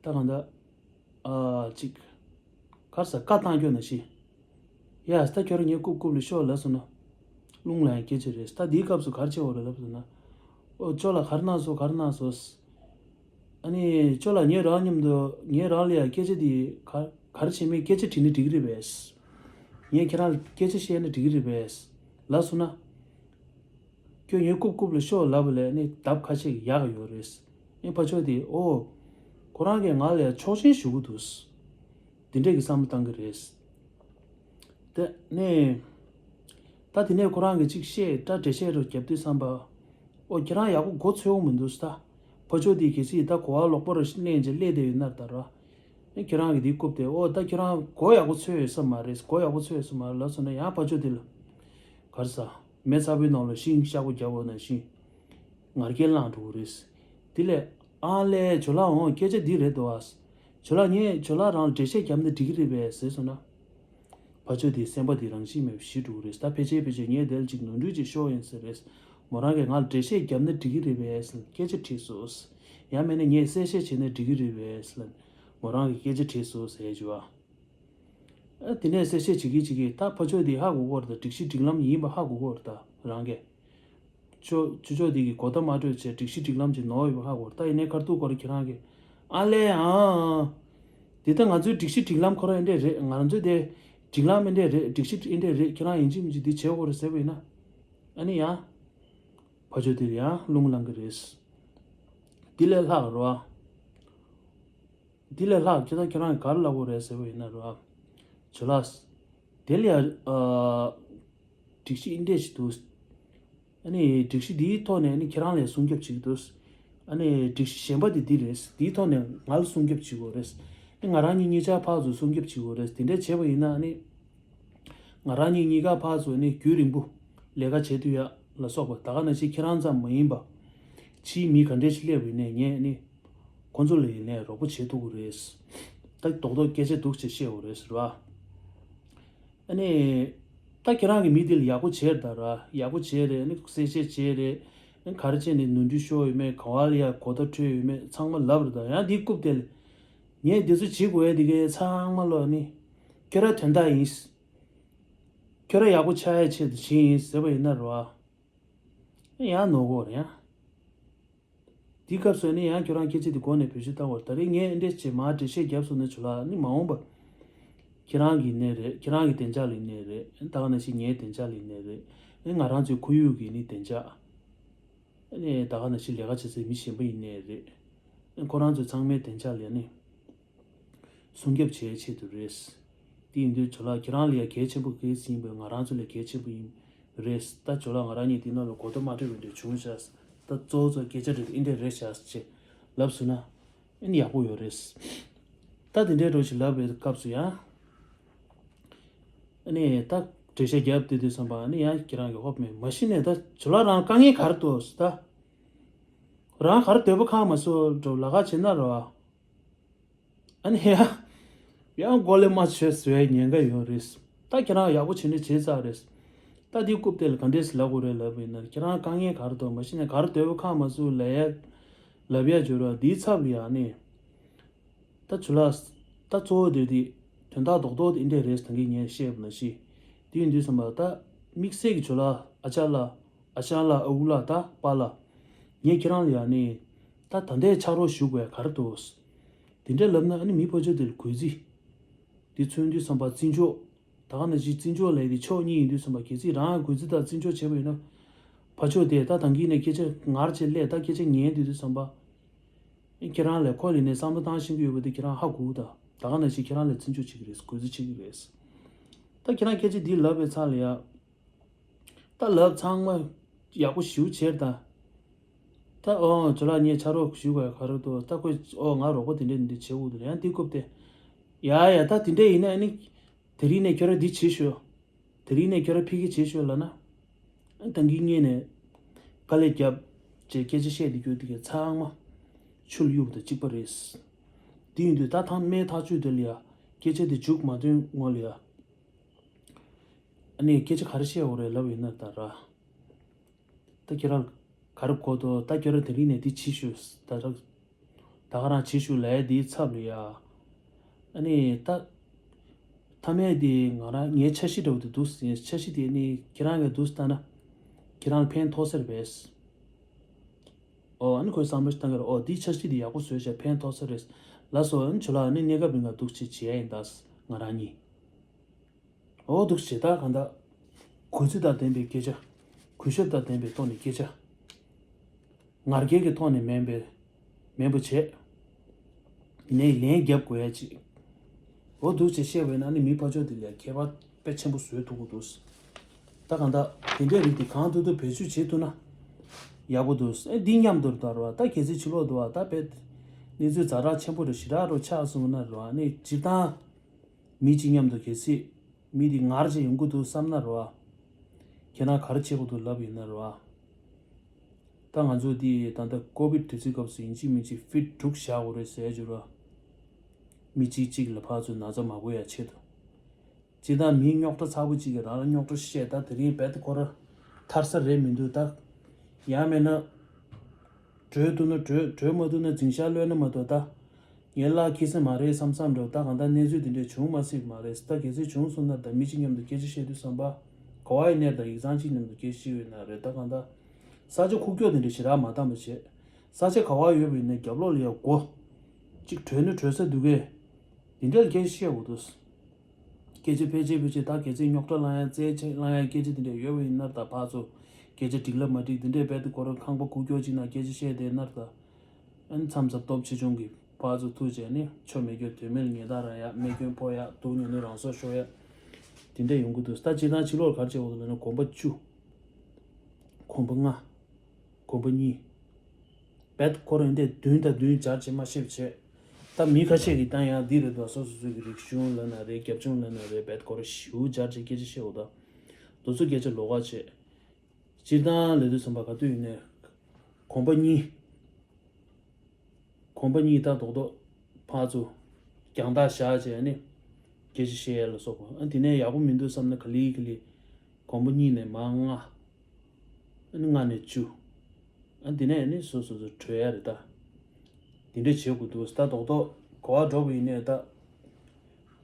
ད་གང་ལྟར། ཨ་ཅིག་ག་རེ་ཟ་བཀའ་བཏང་རྒྱུ་ན་ཤི། ཡ་ད་ཁྱོད་རང་ངས་རྐུབ་རྐུབ་ལ་ཤོག་ལབ་སོང་ན། རླུང་ལ་ཡང་སྐད་ཆ་རེད། ད་འདིའི་སྐབས་སུ་ག་རེ་བྱེད་དགོས་རེད་ལབ་སོང་ན། ཨོ་ཅོ་ལགས་ག་རེ་གནང་སོང་ག་རེ་གནང་སོང་། ཨ་ནི་ཅོ་ལགས་ངས་རང་མཉམ་དུ་ངས་རང་ལ་ཡང་སྐད་ཆ་འདི་ག་ག་རེ་བྱེད་མིན་སྐད་ཆ་དྲིས་ན་འགྲིག་གི་རེད་པས། ངས་ཁྱེད་རང་ལ་སྐད་ཆ་བཤད་ན་འགྲིག་གི་རེད་པས། ལབ་སོང་ན། ཁྱོད་ངའི་རྐུབ་རྐུབ་ལ་ཤོག་ལབ་པ་ལས་ནི་ལྡབ་ཁ་ཤས་ཀྱིས་ཡག་ཡོད་རེད། ཨེ་ཕ་ཆོས་དེ་ཨོ། ཁོ་རང་གིས་ང་ལ་ཆོག་མཆན་ཞུ་གི་འདུག་འདི་འདྲས་ཀྱི་བསམ་བློ་བཏང་གི་རེད། དེ་ནས། ད་དེ་ནས་ཁོ་རང་གིས་ཅིག་བཤད་སྐྲ་འགྲེལ་བཤད་རུ་བརྒྱབ་དུས་བསམ་པ། ཨོ་ཁྱེད་རང་ཡག་པོ་མགོ་ཚོས་འོང་མི་འདུག་ད། ཕ་ཆོས་དེ་གལ་སྲིད་ད་གོ་བ་ལོག་པ་རུ་གླེང་བྱས་སླེབས་བསྡད་ཡོད་ན་ད་ར། ཨེ་ཁྱེད་རང་གིས་དེ་རྐུབ་དེ་ཨོ་ད་ཁྱེད་རང་མགོ་ཡག་པོ་ཚོས་ཡོད་ས་མ་རེད་མགོ་ཡག་པོ་ཚོས་ཡོད་ས་མ་རེད་ལབ་སོང་ན་ཡང་ཕ་ཆོས་དེ་ལ། ག་རེ་ཟ། མེ་ཚ་པོའི་ནང་ལ་ཤིང་གཤག་པོ་རྒྱབ་པ་ནང་བཞིན། ངར་སྐད་བླངས་འགྲོ་གི་རེད། དེ་ལས་ཨ་ལས་ཇོ་ལགས་འོང་སྐད་ཆ་འདི་རེད་འདུག་ཨ། ཇོ་ལགས་ངས་ཇོ་ལགས་རང་ལ་འགྲེལ་བཤད་བརྒྱབ་ན་འགྲིག་གི་རེད་པས་ཟེར་སོང་ན། ཕ་ཆོས་དེ་སེམས་པ་དེ་རང་བཞིན་མེད་པ་ཞི་འགྲོ་གི་རེད། ད་ཕལ་ཆེར་ཕལ་ཆེར་ངས་དེ་ལ་ཅིག་ནོར་འཁྲུལ་ཅིག་ཤོར་ཡིན་ཟེར་རེད། མོ་རང་གིས་ང་ལ་འགྲེལ་བཤད་བརྒྱབ་ན་འགྲིག་གི་རེད་པས་ཟེར་སྐད་ཆ་དྲིས་སོང་། ཡང་མིན་ན་ངས་གསལ་བཤད་བྱས་ན་འགྲིག་གི་རེད་པས་ཟེར་མོ་རང་གིས་སྐད་ཆ་དྲིས་སོང་ཟེར་བྱས་བ། ཨ་དེ་ནས་གསལ་བཤད་བྱེད་ཀྱི་བྱེད་ཀྱི་ད་ཕ་ཆོས་དེ་ཧ་གོ་གོ་རེད། ད་སྒྲིག་གཞི་སྒྲིག་ལམ་ཡིན་པ་ཧ་གོ་གོ་རེད། ད་རང་གིས། ཅོ་ཅོ་ཅོ་དེ་གི་གོ་བརྡ་མ་སྤྲོད་བྱས་སྒྲིག་གཞི་སྒྲིག་ལམ་གྱི་ནོར་ཡོད་པ་ཧ་གོ་རེད། ད་ཡིན་ནའི་ཁར་ཐུག་གོ་རེད་ཁྱེད་རང་གིས། ཨ་ལས་ཨང་། དེ་ད་ང་ཚོའི་སྒྲིག་གཞི་སྒྲིག་ལམ་ཁོ་རང་ཨེ་འདྲས་རེད། ང་ཚོའི་དེ་སྒྲིག་ལམ་ཨེ་འདྲས་རེད། སྒྲིག་གཞི་ཨེ་འདྲས་རེད། ཁྱེད་རང་ཡིན་གཅིག་མིན་གཅིག་འདི་བྱེད་དགོས་རེད་ཟེར་བ་ཡིན་ན། ཨ་ནི་ཡང་། ཕ་ཆོས་དེ་ཡང་རླུང་ལངས་གི་རེད། དེ་ལས་ལྷག་རོ། དེ་ལས་ལྷག་ཁྱེད་ད་ཁྱེད་རང་གིས་ག་རེ་ལབ་དགོས་རེད་ཟེར་བ་ཡིན་ན་རོ། ཇོ་ལགས། དེ་ལ་ཡ། ཨ། སྒྲིག་གཞི་ཨེ་འདྲས་ཞིག་འདུག་ཨ་ནི་སྒྲིག་གཞི་འདིའི་ཐོག་ནས་ཨ་ནི་ཁྱེད་རང་ལ་སྲུང་སྐྱོབ་བྱེད་ཀྱི་འདུག་ཨ་ནི་སྒྲིག་གཞི་གཞན་པ་དེ་འདི་རེད། འདིའི་ཐོག་ནས་ང་ལ་སྲུང་སྐྱོབ་བྱེད་དགོས་རེད། ཨ་ང་རང་གཉིས་གཉིས་ཆ་ཕར་ཚུར་སྲུང་སྐྱོབ་བྱེད་དགོས་རེད། དེ་འདྲས་བྱས་པ་ཡིན་ན་ཨ་ནི། ང་རང་གཉིས་གཉིས་ཀ་ཕར་ཚུར་ནི་རྒྱུན་རིང་པོ་ལས་ཀ་བྱེད་དུས་ཡ་ལ་སོགས་པ་ད་ག་ནང་བཞིན་ཁྱེད་རང་ཙམ་མ་ཡིན་པ། ཕྱིའི་མི་ག་འདྲས་ཞིག་སླེབས་ཡིན་ནའི་ངས་ནི། ཁོ་ཚོ་ལ་ཡིན་ནའི་རོགས་པ་བྱེད་ཐུབ་ཀྱི་རེད། ད་རྡོག་རྡོག་སྐད་ཆ་འདུག་ཅེས་བཤད་དགོས་རེད་ཟེར་བ། ཨ་ནི། ད་ཁྱེད་རང་གི་མི་དེ་ལ་ཡག་པོ་བྱས་རེད་ད་ར། ཡག་པོ་བྱས་རེད། ཨ་ནི་གསལ་བཤད་བྱས་རེད། ཨ་ནི་ག་རེ་བྱས་ནས་ནོར་འཁྲུལ་ཤོར་ཡོད་མེད། ག་བ་ལ་ཡ་གོ་བརྡ་འཕྲོད་ཡོད་མེད་ཚང་མ་ལབ་རེད་ད། ཡང་འདི་རྐུབ་དེ་ལ། ངས་འདི་ཚོ་བྱེད་དགོས་ཡ་འདི་གའི་ཚང་མ་ལོ་ནི། ཁྱོད་ར་དོན་དག་ཡིན། ཁྱོད་ར་ཡག་པོ་ཆགས་ཡ་ཆེད་དུ་བྱས་ཡིན་ཟེར་བ་ཡིན་ན་རོ། ཡང་ནོར་གོ་རེད་ཡ། འདི་སྐབས་སུ་ནི་ཡང་ཁྱོད་རང་སྐད་ཆ་འདི་གོ་ནས་བེད་སྤྱོད་བཏང་བར་ད་རེས་ངས་འདི་བྱས་མ་འགྲེལ་བཤད་བརྒྱབ་སོང་ན་ཆུ་ལ་ནི་མ་འོངས་པ། ཁྱེད་རང་གི་ནས་རེད། ཁྱེད་རང་གི་བདེ་འཇགས་ལ་ནས་རེད། ད་ག་ནང་བཞིན་ངའི་བདེ་འཇགས་ལ་ནས་རེད། ང་རང་ཚོའི་ཁོར་ཡུག་གི་ནི་བདེ་འཇགས། ཨ་ནི་ད་ག་ནང་བཞིན་ལས་ཀ་བྱེད་སའི་མི་གཞན་པ་ཡིན་ནའི་རེད། ཨ་ཁོ་རང་ཚོ་ཚང་མའི་བདེ་འཇགས་ལ་ནི་སྲུང་སྐྱོབ་བྱེད་ཆེད་དུ་རེད། དེ་ཡིན་དུས་ཇོ་ལགས་ཁྱེད་རང་ལ་ཡ་གལ་ཆེན་པོ་གལ་སྲིད་ཡིན་པས་ང་རང་ཚོ་ལ་གལ་ཆེན་པོ་ཡིན་རེད། ད་ཇོ་ལགས་ང་རང་གཉིས་དེ་ནང་ལ་གོ་བརྡ་མ་འཕྲོད་པའི་འདྲ་བྱུང་ཤག་ད་གཙོ་བོ་ཚོ་སྐད་ཆ་རེད་ཨིན་འདྲ་རེད་ཤག་ཅེས་ལབ་སོང་ན། ཨ་ནི་ཡག་པོ་ཡོད་རེད། ད་དེ་འདྲའི་འགྲོ་ཞིག་ལབ་པའི་སྐབས་སུ་ཡང་། ཨ་ནི་ད་འགྲེལ་བཤད་རྒྱབ་དེ་དུས་བསམ་པ་ཨ་ནི་ཡང་ཁྱེད་རང་གི་ཧོབ་མེད་མ་གཞི་ནས་ད་ཇོ་ལགས་རང་དཀའ་ངལ་ག་རེ་འདུག་ད། རང་ག་རེ་འདོད་པ་ཁག་མ་སོ་འགྲོ་ལ་ཁ་བྱེད་ན་རོ། ཨ་ནི་ཡང་། ཡང་མགོ་ལས་མ་ཆོད་ཟེར་བའི་ཉེན་ཁ་ཡོད་རེད། ད་ཁྱེད་རང་ཡག་པོ་བྱས་ནས་བྱས་ཚར་རེད། ད་འདི་རྐུབ་སྟེགས་ལ་ག་འདྲས་ལབ་དགོས་རེད་ལབ་ཡིན་ན་ཁྱེད་རང་དཀའ་ངལ་ག་རེ་འདུག་མ་གཞི་ནས་ག་རེ་འདོད་པ་ཁག་མ་བཟོས་ལབ་ཡ། ལབ་ཡ་བྱོས་ར་འདིའི་ཚབ་ལ་ཡང་ནི། ད་ཇོ་ལགས། ད་གཙོ་བོ་དེ་དེ། དོན་དག་རྡོག་རྡོག་དེ་འདྲས་རེད་ད་གིན་ངས་བཤད་པ་ནང་བཞིན། དེ་ཡིན་དུས་ཙམ་པ་ད། དམིགས་བསལ་གྱི་ཇོ་ལགས་ཨ་ཅག་ལགས། ཨ་ཅག་ལགས་ཨ་ཁུ་ལགས་ད་པཱ་ལགས། ངས་ཁྱེད་རང་ལ་ཡང་ནི། ད་ད་ལྟའི་ཕྱག་རོགས་ཞུ་དགོས་ག་རེ་འདུག་དེ་འདྲས་ལབ་ན་ཨ་ནི་མི་ཕོ་ཆོས་དེ་ལ་གུས་བརྩི། དེ་མཚོན་དུས་བསམ་པ་བརྩི་འཇོག་ད་ག་ནང་བཞིན་བརྩི་འཇོག་ལས་དེ་ཕྱོགས་གཉིས་ཡིན་དུས་བསམ་པ་གལ་སྲིད་རང་གུས་བརྩི་དང་བརྩི་འཇོག་བྱས་པ་ཡིན་ན། ཕ་ཕྱོགས་དེ་ད་ད་གིན་ནས་སྐད་ཆ་ངར་བྱས་སླེབས་ད་སྐད་ཆ་ཉན་དུས་དུས་བསམ་པ། ཨེ་ཁྱེད་རང་ལས་ཁོ་ལས་ནས་བསམ་བློ་བཏང་ཤེས་ཀྱི་ཡོད་པ་དེ་ཁྱེད་རང་ཧ་གོ་ད། ད་ག་ནང་བཞིན་ཁྱེད་རང་ལ་བརྩི་འཇོག་བྱེད་ཀྱི་རེད་གུས་བརྩི་བྱེད་ཀྱི་རེད། ད་ཁྱེད་རང་སྐད་ཆ་འདི་ལབ་པའི་ཚར་ལ་ཡ། ད་ལབ་ཚང་མ་ཡག་པོ་ཞེ་པོ་བྱས་ད། ད་ཨོ་ཇོ་ལགས་ངས་ཕྱག་རོགས་ཞུ་དགོས་ག་རེ་འདུག་ད་ཁོས་ཨོ་ང་རོགས་པ་དེ་འདྲས་འདི་བྱེད་དགོས་འདུག་ཡང་འདི་རྐུབ་སྟེགས། ཡ་ཡ་ད་དེ་འདྲས་ཡིན་ན་ཨ་ནི། དེ་རིང་ནས་ཁྱོད་རང་འདི་བྱེད་ཤོག་དེ་རིང་ནས་ཁྱོད་རང་ཕ་གི་བྱེད་ཤོག་ལབ་ན། ཨ་ད་གིན་སྔོན་ནས། དཀའ་ལས་བརྒྱབ། ཅེས་སྐད་ཆ་བཤད་དེ་རྒྱུ་དེ་གའི་ཚང་མ། ཆུ་ལ་གཡུག་དང་གཅིག་པ་རེད། དེ་ཡིན་དུས་ད་ཐང་སྨད་ཐག་ཆོད་དེ་ལ་ཡ། སྐད་ཆ་དེ་མཇུག་མ་ཐོན་སྔོན་ལ་ཡ། ཨ་ནི་སྐད་ཆ་ག་རེ་བཤད་འོ་རེད་ལབ་ཡིན་ན་ད་ར། ད་ཁྱེད་རང་ག་རེ་གོ་ཐོག་ད་ཁྱོད་རང་དེ་རིང་ནས་འདི་བྱེད་ཤོག་ད་ར། ད་ག་རང་བྱེད་ཤོག་ལབ་ཡ་འདིའི་ཚབ་ལ་ཡ། ཨ་ནི་ད། མཐའ་མའི་དེ་ང་རང་ངའི་འཆར་གཞི་འདྲ་བོ་དེ་འདུག་ཟིན་འཆར་གཞི་དེ་ནི་ཁྱེད་རང་གིས་འདུག་ལྟ་ན། ཁྱེད་རང་ལ་ཕན་ཐོགས་ས་རེད་པས། ཨོ་ཨ་ནི་ཁོས་བསམ་བློ་ཞིག་བཏང་གི་རེད་ཨོ་འདིའི་འཆར་གཞི་དེ་ཡག་པོ་བཟོས་བྱས་ཕན་ཐོགས་ས་རེད། ལགས་སོ་ཨ་ནི་ཇོ་ལགས་ཨ་ནི་གནས་སྐབས་རིང་ལ་འདུག་ཅེས་བྱེད་ཡ་ཡིན་ད། ང་རང་གཉིས། འོ་འདུག་བྱེད་སྟངས་གང་ལྟར། གུས་བརྩི་དང་ལྡན་པའི་སྐད་ཆ། གུས་ཞབས་དང་ལྡན་པའི་ཐོག་ནས་སྐད་ཆ། ངར་སྐད་ཀྱི་ཐོག་ནས་མིན་པའི། མིན་པ་བྱས། ནས་ལན་རྒྱབ་དགོས་ཡ་ཅིག་འོ་འདུག་བྱེད་བཤད་པས་ན་ནི་མི་ཕར་ཕྱོགས་དེ་ལ་ཁྱད་པར་དཔེ་ཆེན་པོ་བཟོས་ཐུབ་ཀྱི་འདུག་ད་གང་ལྟར་དེ་འདྲའི་རིགས་དེ་གང་ཐུབ་ཐུབ་བེད་སྤྱོད་བྱེད་ཐུབ་ན། ཡག་པོ་འདུག་ཨེ་འདི་མཉམ་དུ་ལྟར་བ་ད་གལ་སྲིད་ཕྱི་ལོག་ཏུ་བ་ད་བེད། གནས་ཚུལ་ཛ་དྲག་ཆེན་པོ་རེ་ཞེ་དྲག་རུ་ཆགས་སོང་ན་རུ་བ་ནི་སྤྱིར་བཏང་། མི་གཅིག་མཉམ་དུ་གལ་སྲིད། མི་དེ་ངར་ཅིག་ཡོང་གི་འདུག་བསམ་ན་རོ། ཁྱེད་རང་ག་རེ་བྱེད་དགོས་འདུག་ལབ་ཡིན་ན་རོ། ད་ང་ཚོ་འདི་ད་ལྟ་ཀོ་བིད་དུས་ཚོད་སྐབས་སུ་ཡིན་གཅིག་མིན་གཅིག་ཕིཊ་དྲུག་བཞག་དགོས་རེད་ཟེར་རྒྱུ་ར། མི་གཅིག་གཅིག་ལ་ཕར་ཚུར་ན་ཚ་མ་འགོ་ཡ་ཆེད་དུ། སྤྱིར་བཏང་མི་རྙོག་དྲ་ཚ་པོ་གཅིག་གིས་རང་ལ་རྙོག་དྲ་བཤད། ད་དེ་རིང་རྦད་དེ་ཁོ་ར་ཐར་ས་རེད་མི་འདུག་ད་ཡང་མེད་ན། བྲོས་ཐུབ་ན་བྲོས། བྲོས་མ་ཐུབ་ན་འཛིང་ཤག་གློད་ན་མ་གཏོགས་ད། ངས་གླགས་འཁེལ་ས་མ་རེད་བསམ་བསམ་འདྲ་བོ། ད་གང་ལྟར་གནས་ཚུལ་དེ་འདྲས་བྱུང་མ་སྲིད་པ་མ་རེད། ད་གལ་སྲིད་བྱུང་སོང་ན་ད་མི་གཅིག་མཉམ་དུ་སྐད་ཆ་བཤད་དུས་ཙམ་པ། ག་བ་ཡིན་ནའི་ད་ཡིག་ཚང་གཅིག་མཉམ་དུ་སྐད་ཆ་བཤད་ཡོད་ན་རེད། ད་གང་ལྟར་ས་ཆ་ཁུག་ཀྱོག་དེ་འདྲས་ཞེ་དྲག་མ་བཏང་བ་བྱས། ས་ཆ་ག་བ་ཡོད་པ་ཡིན་ནའི་རྒྱབ་ལོགས་ལ་ཡ་སྒོ་གཅིག་བྲོས་ན་བྲོས་ས་འདུག་གས། དེ་འདྲས་ལ་སྐད་ཆ་བཤད་དགོས་འདུག་སྐད་ཆ་ཕལ་ཆེར་ཕལ་ཆེར་ད་གལ་སྲིད་རྙོག་དྲ་བསླང་ཡ་རྩེད་ཆས་བསླང་ཡ་སྐད་ཆ་དེ་འདྲས་ཡོད་པ་ཡིན་ན་ད་ཕར་ཚུར་སྐད་ཆ་འགྲིག་ལ་མ་འགྲིག་དེ་འདྲས་རྦད་དེ་ཁོ་རང་ཁང་པ་ཁུག་ཀྱོག་ཅིག་ནང་སྐད་ཆ་བཤད་བསྡད་ན་ད། ཨ་ནི་མཚམས་མཚམས་སྟོབས་ཆེ་ཆུང་གིས་ཕར་ཚུར་ཐུག་བྱས་ནས་ཆོ་མེད་སྐྱོ་དོན་མེད་ལ་ཉེས་རྡུང་རག་ཡ། རྨས་སྐྱོན་ཕོག་ཡ། སྡུག་ཉོ་ནས་རང་སྲོག་ཤོར་ཡ། དེ་འདྲས་ཡོང་གི་འདུག་ད་སྤྱིར་བཏང་ཕྱི་ལོགས་ག་རེ་བྱེད་དགོས་འདུག་ལབ་ན་གོམ་པ་བཅུ། གོམ་པ་ལྔ། གོམ་པ་གཉིས། རྦད་ཁོ་རང་འདི་བདུན་དང་བདུན་སྦྱར་བྱས་མ་ཤེས་པ་བྱས། ད་མི་ཁ་ཤས་ཀྱིས་ད་ཡང་འདི་རེད་འདུག་སོ་སོ་སོ་གི་རིག་གཞུང་ལབ་ན་རེད། རྒྱབ་ལྗོངས་ལབ་ན་རེད། རྦད་ཁོ་རང་ཞེ་པོ་སྦྱར་བྱས་སྐད་ཆ་བཤད་འོ་ད། དེ་ཚོ་སྐད་ཆ་ལོགས་ཀ་བྱས། སྤྱིར་བཏང་ལབ་དུས་ཙམ་པ་ག་དུས་ཡིན་ནའི། གོམ་པ་གཉིས། གོམ་པ་གཉིས་ད་རྡོག་རྡོག་ཕར་ཚུར་རྒྱང་ཐག་བཞག་བྱས་ནས་སྐད་ཆ་བཤད་ཡ་ལ་སོགས་པ། ཨ་དེ་ནས་ཡག་པོ་མི་འདུག་བསམ་ན་ག་ལེ་ག་ལེ་གོམ་པ་གཉིས་ནས་མར་ལྔ། ཨ་ནི་ལྔ་ནས་བཅུ། ཨ་དེ་ནས་ཨ་ནི་སོ་སོ་སོ་བྲོས་ཡ་རེད་ད། དེ་འདྲ་བྱེད་དགོས་འདུག་ད་རྡོག་རྡོག་ག་བ་འགྲོ་བ་ཡིན་ནའི་ད།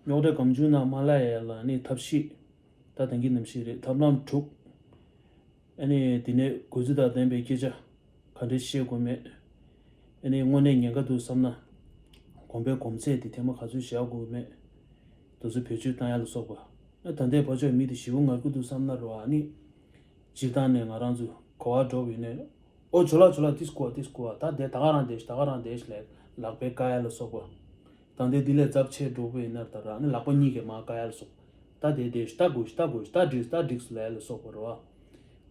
རྙོག་དྲ་གང་བྱུང་ན་མ་ལབ་ཡ་ལ་ཨ་ནི་ཐབས་ཤེས། ད་ད་གིན་ནམ་ཞིག་རེད། ཐབས་ལམ་དྲུག་ཨ་ནི་དེ་ནས་གུས་བརྩི་དང་ལྡན་པའི་སྐད་ཆ་ག་འདྲས་བཤད་དགོས་མེད། ཨ་ནི་དངོས་གནས་ཉེན་ཁ་འདུག་བསམ་ན། གོམ་པའི་གོམ་ཚད་དེ་ཐེངས་མ་ག་ཚོད་བཞག་དགོས་མེད། དེ་ཚོ་བེད་སྤྱོད་བཏང་ཡ་ལ་སོགས་པ། ཨ་ད་ལྟའི་ཕར་ཕྱོགས་མི་དེ་ཞེ་པོ་ངར་སྐད་འདུག་བསམ་ན་རོ། ཨ་ནི། སྤྱིར་བཏང་ནས་ང་རང་ཚོ་ག་བ་འགྲོ་བ་ཡིན་ནའི། ཨོ་ཇོ་ལགས་ཇོ་ལགས་ཏིས་ཀོ་ཏིས་ཀོ། ད་དེ་ད་ག་རང་བསྡད་ཤིག་ད་ག་རང་བསྡད་ཤིག་ལབ་ལག་པས་བཀག་ཡ་ལ་སོགས་པ། ད་ལྟའི་འདི་ལས་ཚབས་ཆེ་འགྲོ་བ་ཡིན་ན་ད་རང་ནི་ལག་པ་གཉིས་ཀས་མར་བཀག་ཡ་ལ་སོགས། ད་དེ་དེ་ད་དགོས་ཤིག་ད་དགོས་ཤིག་ད་འགྲིག་ད་འགྲིག་ལབ་ཡ་ལ་སོགས་པ་རེད་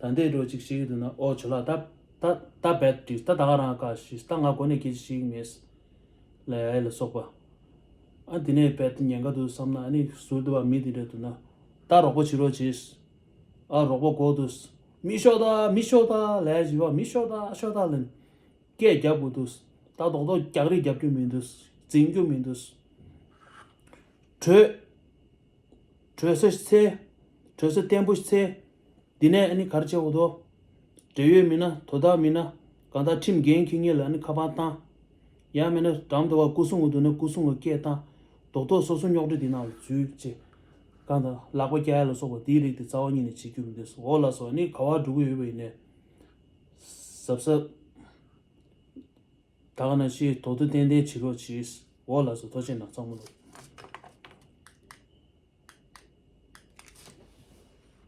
བ། ད་ལྟའི་འགྲོ་ཅིག་བཤད་ཀྱི་འདུག་ན་ཨོ་ཇོ་ལགས་ད་ད་ད་རྦད་འགྲིག་ད་ད་ག་རང་བཀག་ཤིག་ད་ང་གོ་ནས་སྐད་ཆ་བཤད་ཀྱི་མེད་ལབ་ཡ་ལ་སོགས་པ། ཨ་དེ་ནས་རྦད་ཉེན་ཁ་འདུག་བསམ་ན་ཨ་ནི་ཟུར་དུ་བ་མི་དེ་འདྲ་འདུག་ན་ད་རོགས་པ་བྱེད་རོགས་བྱེད། ཨ་རོགས་པ་གོ་འདུག་མི་ཤོག་ད་མི་ཤོག་ད་ལབ་ཡ་ཞིག་བ། མི་ཤོག་ད་ཤོག་ད་ལབ་ནས། སྐད་རྒྱབ་དགོས་འདུག་ད་རྡོག་རྡོག་རྒྱག་རེས་རྒྱབ་རྒྱུ་མི་འདུག་འཛིང་རྒྱུ་མི་འདུག་བྲོས། བྲོས་ས་འཚོལ། བྲོས་ས་བརྟན་པོ་འཚོལ། འདི་ནས་ཨ་ནི་ག་རེ་བྱེད་དགོས་འདུག་འབྲེལ་ཡོད་མི་སྣ་དོ་བདག་མི་སྣ་གང་ལྟར་ཁྲིམས་འགན་འཁྱེར་མཁན་ལ་ཨ་ནི་ཁ་པར་བཏང་། ཡང་མིན་ན་འགྲམ་དུ་བ་སྐུ་སྲུང་གི་འདུག་ན་སྐུ་སྲུང་གི་སྐད་བཏང་། རྡོག་རྡོག་སོ་སོ་རྙོག་དྲ་འདི་ནང་ལ་འཛུལ་བྱས། གང་ལྟར་ལག་པ་བཀྱག་ཡ་ལ་སོགས་པ་འདིའི་རིགས་དེ་རྩ་བ་ཉིད་ནས་བྱེད་རྒྱུ་མི་འདུག་འོ་ལགས་སོ། ཨ་ནི་ག་བར་འགྲོ་གི་ཡོད་པ་ཡིན་ནའི། གཟབ་གཟབ། ད་ག་ནང་བཞིན་དོ་དོ་ཏན་ཏན་བྱེད་རོགས་གྱིས། འོ་ལགས་སོ། ཐུགས་རྗེ་གནང་། ཚང་མ་ལ།